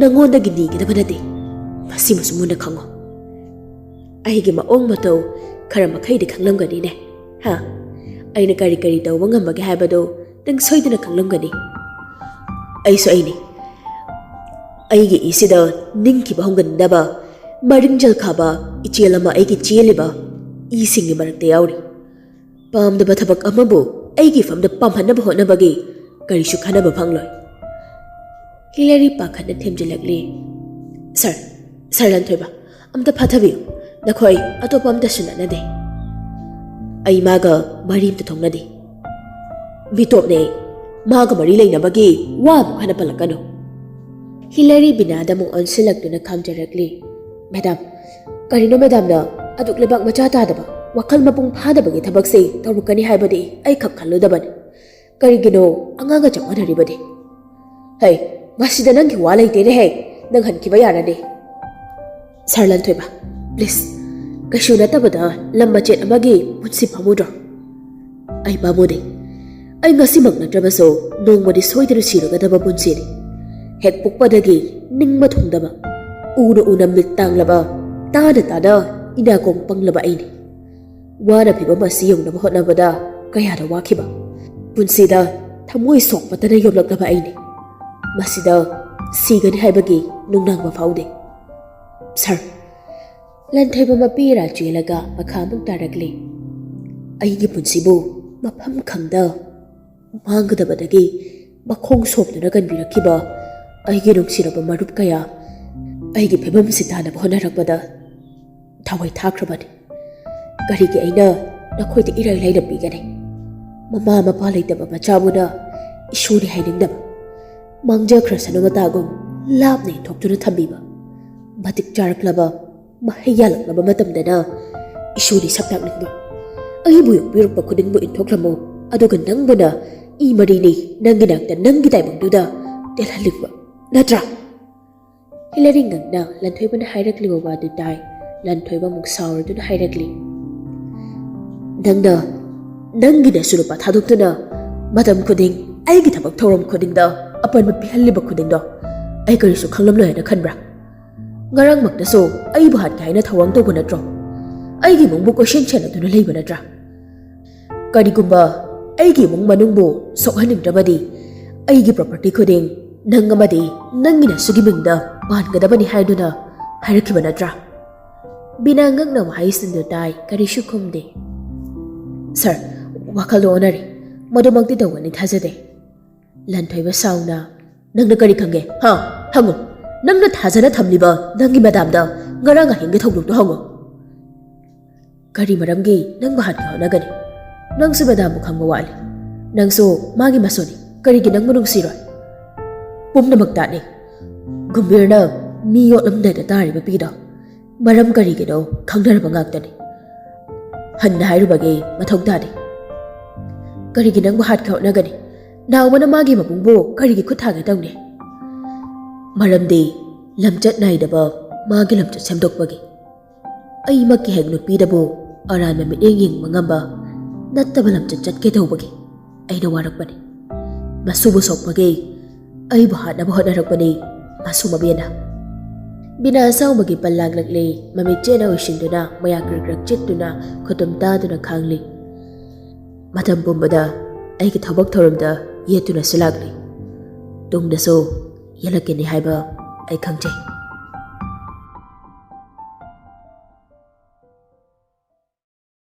ꯅꯪꯉꯣꯟꯗꯒꯤ ꯅꯤꯒꯗꯕ ꯅꯠꯇꯦ꯫ ꯃꯁꯤꯃꯁꯨ ꯃꯨꯟꯅ ꯈꯪꯉꯣ꯫ ꯑꯩꯒꯤ ꯃꯑꯣꯡ ꯃꯇꯧ ꯈꯔ ꯃꯈꯩꯗꯤ ꯈꯪꯂꯝꯒꯅꯤꯅꯦ꯫ ꯍꯥ? ꯑꯩꯅ ꯀꯔꯤ ꯀꯔꯤ ꯇꯧꯕ ꯉꯝꯕꯒꯦ ꯍꯥꯏꯕꯗꯨ ꯅꯪ ꯁꯣꯏꯗꯅ ꯈꯪꯂꯝꯒꯅꯤ꯫ ꯑꯩꯁꯨ ꯑꯩꯅꯤ꯫ ꯑꯩꯒꯤ ꯏꯁꯤꯗ ꯅꯤꯡꯈꯤꯕ ꯍꯣꯡꯒꯟꯅꯕ ꯃꯔꯤꯡꯖꯦꯜ ꯈꯥꯕ ꯏꯆꯦꯜ ꯑꯃ ꯑꯩꯒꯤ ꯆꯦꯜꯂꯤꯕ ꯏꯁꯤꯡꯒꯤ ꯃꯔꯛꯇ ꯌꯥꯎꯔꯤ꯫ ꯄꯥꯝꯗꯕ ꯊꯕꯛ ꯑꯃꯕꯨ ꯑꯩꯒꯤ ꯐꯝꯗ ꯄꯥꯝꯍꯟꯅꯕ ꯍꯣꯠꯅꯕꯒꯤ ꯀꯔꯤꯁꯨ ꯈꯟꯅꯕ ꯐꯪꯂꯣꯏ꯫" ꯍꯤꯂꯥꯔꯤ ꯄꯥꯈꯠꯅ ꯊꯦꯝꯖꯤꯜꯂꯛꯂꯤ꯫ "ꯁꯥꯔ, ꯁꯥꯔ ꯂꯟꯊꯣꯏꯕ, ꯑꯝꯇ ꯐꯥꯊꯕꯤꯌꯨ꯫ ꯅꯈꯣꯏ ꯑꯇꯣꯞꯄ ꯑꯝꯇꯁꯨ ꯅꯠꯅꯗꯦ꯫" "ꯑꯩ ꯃꯥꯒ ꯃꯔꯤ ꯑꯝꯇ ꯊꯣꯛꯅꯗꯦ꯫" "ꯃꯤꯇꯣꯞꯅꯦ꯫ ꯃꯥꯒ ꯃꯔꯤ ꯂꯩꯅꯕꯒꯤ ꯋꯥ ꯑꯃꯨꯛ ꯍꯟꯅ ꯄꯜꯂꯛꯀꯅꯨ꯫" ꯍꯤꯂꯥꯔꯤ ꯕꯤꯅꯥꯗ ꯑꯃꯨꯛ ꯑꯣꯟꯁꯤꯜꯂꯛꯇꯨꯅ ꯈꯥꯝꯖꯔꯛꯂꯤ꯫ "ꯃꯦꯗꯥꯝ, ꯀꯔꯤꯅꯣ ꯃꯦꯗꯥꯝꯅ ꯑꯗꯨꯛ ꯂꯩꯕꯥꯛ ꯃꯆꯥ ꯇꯥꯗꯕ, ꯋꯥꯈꯜ ꯃꯄꯨꯡ ꯐꯥꯗꯕꯒꯤ ꯊꯕꯛꯁꯦ ꯇꯧꯔꯛꯀꯅꯤ ꯍꯥꯏꯕꯗꯤ ꯑꯩ ꯈꯛ ꯈꯜꯂꯨꯗꯕꯅꯤ꯫ ꯀꯔꯤꯒꯤꯅꯣ ꯑꯉꯥꯡꯒ ꯆꯞ ꯃꯥꯟꯅꯔꯤꯕꯗꯤ? ꯍꯩ, ꯃꯁꯤꯗ ꯅꯪꯒꯤ ꯋꯥ ꯂꯩꯇꯦꯅꯦꯍꯦ꯫ ꯅꯪ ꯍꯟꯈꯤꯕ ꯌꯥꯔꯅꯤ꯫" "ꯁꯥꯔ ꯂꯟꯊꯣꯏꯕ, ꯄ꯭ꯂꯤꯖ, ꯀꯩꯁꯨ ꯅꯠꯇꯕꯗ ꯂꯝ ꯃꯆꯦꯠ ꯑꯃꯒꯤ ꯄꯨꯟꯁꯤ ꯄꯥꯝꯃꯨꯗ꯭ꯔꯣ?" "ꯑꯩ ꯄꯥꯝꯃꯨꯗꯦ꯫ ꯑꯩ ꯉꯁꯤꯃꯛ ꯅꯠꯇ꯭ꯔꯕꯁꯨ ꯅꯣꯡꯃꯗꯤ ꯁꯣꯏꯗꯅ ꯁꯤꯔꯒꯗꯕ ꯄꯨꯟꯁꯤꯅꯤ꯫ ꯍꯦꯛ ꯄꯣꯛꯄꯗꯒꯤ ꯅꯤꯡꯕ ꯊꯨꯡꯗꯕ, ꯎꯅ ꯎꯅ ꯃꯤꯠ ꯇꯥꯡꯂꯕ, ꯇꯥꯅ ꯇꯥꯅ ꯏꯅꯥꯀꯣꯡ ꯄꯪꯂꯕ ꯑꯩꯅꯤ꯫ ꯋꯥꯅ ꯐꯤꯕꯝ ꯑꯁꯤ ꯌꯧꯅꯕ ꯍꯣꯠꯅꯕꯗ ꯀꯌꯥꯗ ꯋꯥꯈꯤꯕ꯫ ꯄꯨꯟꯁꯤꯗ ꯊꯃꯣꯏ ꯁꯣꯛꯄꯇꯅ ꯌꯣꯝꯂꯛꯂꯕ ꯑꯩꯅꯤ꯫ ꯃꯁꯤꯗ ꯁꯤꯒꯅꯤ ꯍꯥꯏꯕꯒꯤ ꯅꯨꯡꯅꯥꯡꯕ ꯐꯥꯎꯗꯦ꯫ ꯁꯥꯔ꯫" ꯂꯟꯊꯣꯏꯕ ꯃꯄꯤ ꯏꯔꯥ ꯆꯦꯜꯂꯒ ꯃꯈꯥ ꯑꯃꯨꯛ ꯇꯥꯔꯛꯂꯤ꯫ "ꯑꯩꯒꯤ ꯄꯨꯟꯁꯤꯕꯨ ꯃꯐꯝ ꯈꯪꯗ ꯃꯥꯡꯒꯗꯕꯗꯒꯤ ꯃꯈꯣꯡ ꯁꯣꯝꯗꯨꯅ ꯀꯟꯕꯤꯔꯛꯈꯤꯕ ꯑꯩꯒꯤ ꯅꯨꯡꯁꯤꯔꯕ ꯃꯔꯨꯞ ꯀꯌꯥ, ꯑꯩꯒꯤ ꯐꯤꯕꯝꯁꯤ ꯇꯥꯅꯕ ꯍꯣꯠꯅꯔꯛꯄꯗ ꯊꯋꯥꯏ ꯊꯥꯈ꯭ꯔꯕꯅꯤ꯫ ꯀꯔꯤꯒꯤ ꯑꯩꯅ ꯅꯈꯣꯏꯗ ꯏꯔꯥꯏ ꯂꯥꯏꯅ ꯄꯤꯒꯅꯤ? ꯃꯃꯥ ꯃꯄꯥ ꯂꯩꯇꯕ ꯃꯆꯥꯕꯨꯅ ꯏꯁꯨꯅꯤ ꯍꯥꯏꯅꯤꯡꯗꯕ, ꯃꯥꯡꯖꯈ꯭ꯔꯁꯅꯨ ꯃꯇꯥꯒꯨꯝ ꯂꯥꯞꯅ ꯏꯟꯊꯣꯛꯇꯨꯅ ꯊꯝꯕꯤꯕ, ꯃꯇꯤꯛ ꯆꯥꯔꯛꯂꯕ, ꯃꯍꯩ ꯌꯥꯜꯂꯛꯂꯕ ꯃꯇꯝꯗꯅ ꯏꯁꯨꯅꯤ ꯁꯛꯇꯥꯛꯅꯤꯡꯕ, ꯑꯩꯕꯨ ꯌꯣꯛꯄꯤꯔꯛꯄ ꯈꯨꯗꯤꯡꯕꯨ ꯏꯟꯊꯣꯛꯂꯝꯃꯨ, ꯑꯗꯨꯒ ꯅꯪꯕꯨꯅ ꯏ ꯃꯔꯤꯅꯤ ꯅꯪꯒꯤ ꯅꯥꯛꯇ ꯅꯪꯒꯤ ꯇꯥꯏꯕꯪꯗꯨꯗ ꯇꯦꯜꯍꯜꯂꯤꯕ ꯅꯠꯇ꯭ꯔꯥ?" ꯍꯤꯂꯥꯔꯤ ꯉꯛꯅ ꯂꯟꯊꯣꯏꯕꯅ ꯍꯥꯏꯔꯛꯂꯤꯕ ꯋꯥꯗꯨ ꯇꯥꯏ꯫ ꯂꯟꯊꯣꯏꯕ ꯑꯃꯨꯛ ꯁꯥꯎꯔꯗꯨꯅ ꯍꯥꯏꯔꯛꯂꯤ, "ꯅꯪꯅ ꯅꯪꯒꯤ ꯅꯁꯨ ꯅꯨꯄꯥ ꯊꯥꯗꯣꯛꯇꯨꯅ ꯃꯇꯝ ꯈꯨꯗꯤꯡ ꯑꯩꯒꯤ ꯊꯕꯛ ꯊꯧꯔꯝ ꯈꯨꯗꯤꯡꯗ ꯑꯄꯟꯕ ꯄꯤꯍꯜꯂꯤꯕ ꯈꯨꯗꯤꯡꯗꯣ ꯑꯩ ꯀꯔꯤꯁꯨ ꯈꯪꯂꯝꯂꯣꯏ ꯍꯥꯏꯅ ꯈꯟꯕ꯭ꯔꯥ? ꯉꯔꯥꯡꯃꯛꯇꯁꯨ ꯑꯩꯕꯨ ꯍꯥꯠꯀꯦ ꯍꯥꯏꯅ ꯊꯧꯔꯥꯡ ꯇꯧꯕ ꯅꯠꯇ꯭ꯔꯣ? ꯑꯩꯒꯤ ꯏꯃꯨꯡꯕꯨ ꯀꯣꯏꯁꯦꯟ ꯁꯦꯟꯅꯗꯨꯅ ꯂꯩꯕ ꯅꯠꯇ꯭ꯔꯥ? ꯀꯔꯤꯒꯨꯝꯕ ꯑꯩꯒꯤ ꯏꯃꯨꯡ ꯃꯅꯨꯡꯕꯨ ꯁꯣꯛꯍꯟꯅꯤꯡꯗ꯭ꯔꯕꯗꯤ ꯑꯩꯒꯤ ꯄ꯭ꯔꯣꯄꯔꯇꯤ ꯈꯨꯗꯤꯡ ꯅꯪ ꯑꯃꯗꯤ ꯅꯪꯒꯤ ꯅꯁꯨꯒꯤ ꯃꯤꯡꯗ ꯄꯥꯟꯒꯗꯕꯅꯤ ꯍꯥꯏꯗꯨꯅ ꯍꯥꯏꯔꯛꯈꯤꯕ ꯅꯠꯇ꯭ꯔꯥ?" ꯕꯤꯅꯥ ꯉꯛꯅ ꯋꯥꯍꯩꯁꯤꯡꯗꯨ ꯇꯥꯏ, ꯀꯔꯤꯁꯨ ꯈꯨꯝꯗꯦ꯫ "ꯁꯥꯔ, ꯋꯥꯈꯜꯗꯣ ꯑꯣꯟꯅꯔꯦ꯫ ꯃꯗꯨꯃꯛꯇꯤ ꯇꯧꯒꯅꯤ ꯊꯥꯖꯗꯦ꯫" ꯂꯟꯊꯣꯏꯕ ꯁꯥꯎꯅ, "ꯅꯪꯅ ꯀꯔꯤ ꯈꯪꯒꯦ? ꯍꯥ? ꯍꯪꯉꯨ꯫ ꯅꯪꯅ ꯊꯥꯖꯅ ꯊꯝꯂꯤꯕ ꯅꯪꯒꯤ ꯃꯦꯗꯥꯝꯗ ꯉꯔꯥꯡ ꯑꯍꯤꯡꯒꯤ ꯊꯧꯗꯣꯛꯇꯣ ꯍꯪꯉꯨ꯫ ꯀꯔꯤ ꯃꯔꯝꯒꯤ ꯅꯪꯕꯨ ꯍꯥꯠꯀꯦ ꯍꯣꯠꯅꯒꯅꯤ? ꯅꯪꯁꯨ ꯃꯦꯗꯥꯝꯕꯨ ꯈꯪꯕ ꯋꯥꯠꯂꯤ꯫ ꯅꯪꯁꯨ ꯃꯥꯒꯤ ꯃꯁꯨꯅꯤ꯫ ꯀꯔꯤꯒꯤ ꯅꯪꯕꯨ ꯅꯨꯡꯁꯤꯔꯣꯏ? ꯄꯨꯝꯅꯃꯛ ꯇꯥꯅꯤ꯫ ꯒꯝꯚꯤꯔꯅ ꯃꯤ ꯌꯣꯠꯂꯝꯗꯥꯏꯗ ꯇꯥꯔꯤꯕ ꯄꯤꯗꯣ ꯃꯔꯝ ꯀꯔꯤꯒꯤꯅꯣ ꯈꯪꯅꯔꯕ ꯉꯥꯛꯇꯅꯤ꯫ ꯍꯟꯅ ꯍꯥꯏꯔꯨꯕꯒꯤ ꯃꯊꯧ ꯇꯥꯗꯦ꯫ ꯀꯔꯤꯒꯤ ꯅꯪꯕꯨ ꯍꯥꯠꯀꯦ ꯍꯣꯠꯅꯒꯅꯤ? ꯅꯥꯎꯕꯅ ꯃꯥꯒꯤ ꯃꯕꯨꯡꯕꯨ ꯀꯔꯤꯒꯤ ꯈꯨꯠ ꯊꯥꯒꯦ ꯇꯧꯅꯤ? ꯃꯔꯝꯗꯤ ꯂꯝꯆꯠ ꯅꯥꯏꯗꯕ ꯃꯥꯒꯤ ꯂꯝꯆꯠ ꯁꯦꯝꯗꯣꯛꯄꯒꯤ꯫ ꯑꯩꯃꯛꯀꯤ ꯍꯦꯛ ꯅꯨꯄꯤꯗꯕꯨ ꯑꯔꯥꯟꯕ ꯃꯤꯠꯌꯦꯡ ꯌꯦꯡꯕ ꯉꯝꯕ ꯅꯠꯇꯕ ꯂꯝꯆꯠ ꯆꯠꯀꯦ ꯇꯧꯕꯒꯤ ꯑꯩꯅ ꯋꯥꯔꯛꯄꯅꯤ꯫ ꯃꯁꯨꯕꯨ ꯁꯣꯛꯄꯒꯤ ꯑꯩꯕꯨ ꯍꯥꯠꯅꯕ ꯍꯣꯠꯅꯔꯛꯄꯅꯤ ꯃꯁꯨ ꯃꯕꯦꯅ꯫" ꯕꯤꯅꯥ ꯑꯁꯥꯎꯕꯒꯤ ꯄꯜ ꯂꯥꯡꯂꯛꯂꯦ꯫ ꯃꯃꯤꯠ ꯆꯦꯠꯅ ꯎꯏꯁꯤꯟꯗꯨꯅ, ꯃꯌꯥ ꯀ꯭ꯔꯛ ꯀ꯭ꯔꯛ ꯆꯤꯠꯇꯨꯅ, ꯈꯨꯇꯨꯝ ꯇꯥꯗꯨꯅ ꯈꯥꯡꯂꯤ꯫ "ꯃꯇꯝ ꯄꯨꯝꯕꯗ ꯑꯩꯒꯤ ꯊꯕꯛ ꯊꯧꯔꯝꯗ ꯌꯦꯠꯇꯨꯅꯁꯨ ꯂꯥꯛꯂꯤ꯫ ꯇꯨꯡꯗꯁꯨ ꯌꯦꯠꯂꯛꯀꯅꯤ ꯍꯥꯏꯕ ꯑꯩ ꯈꯪꯖꯩ꯫"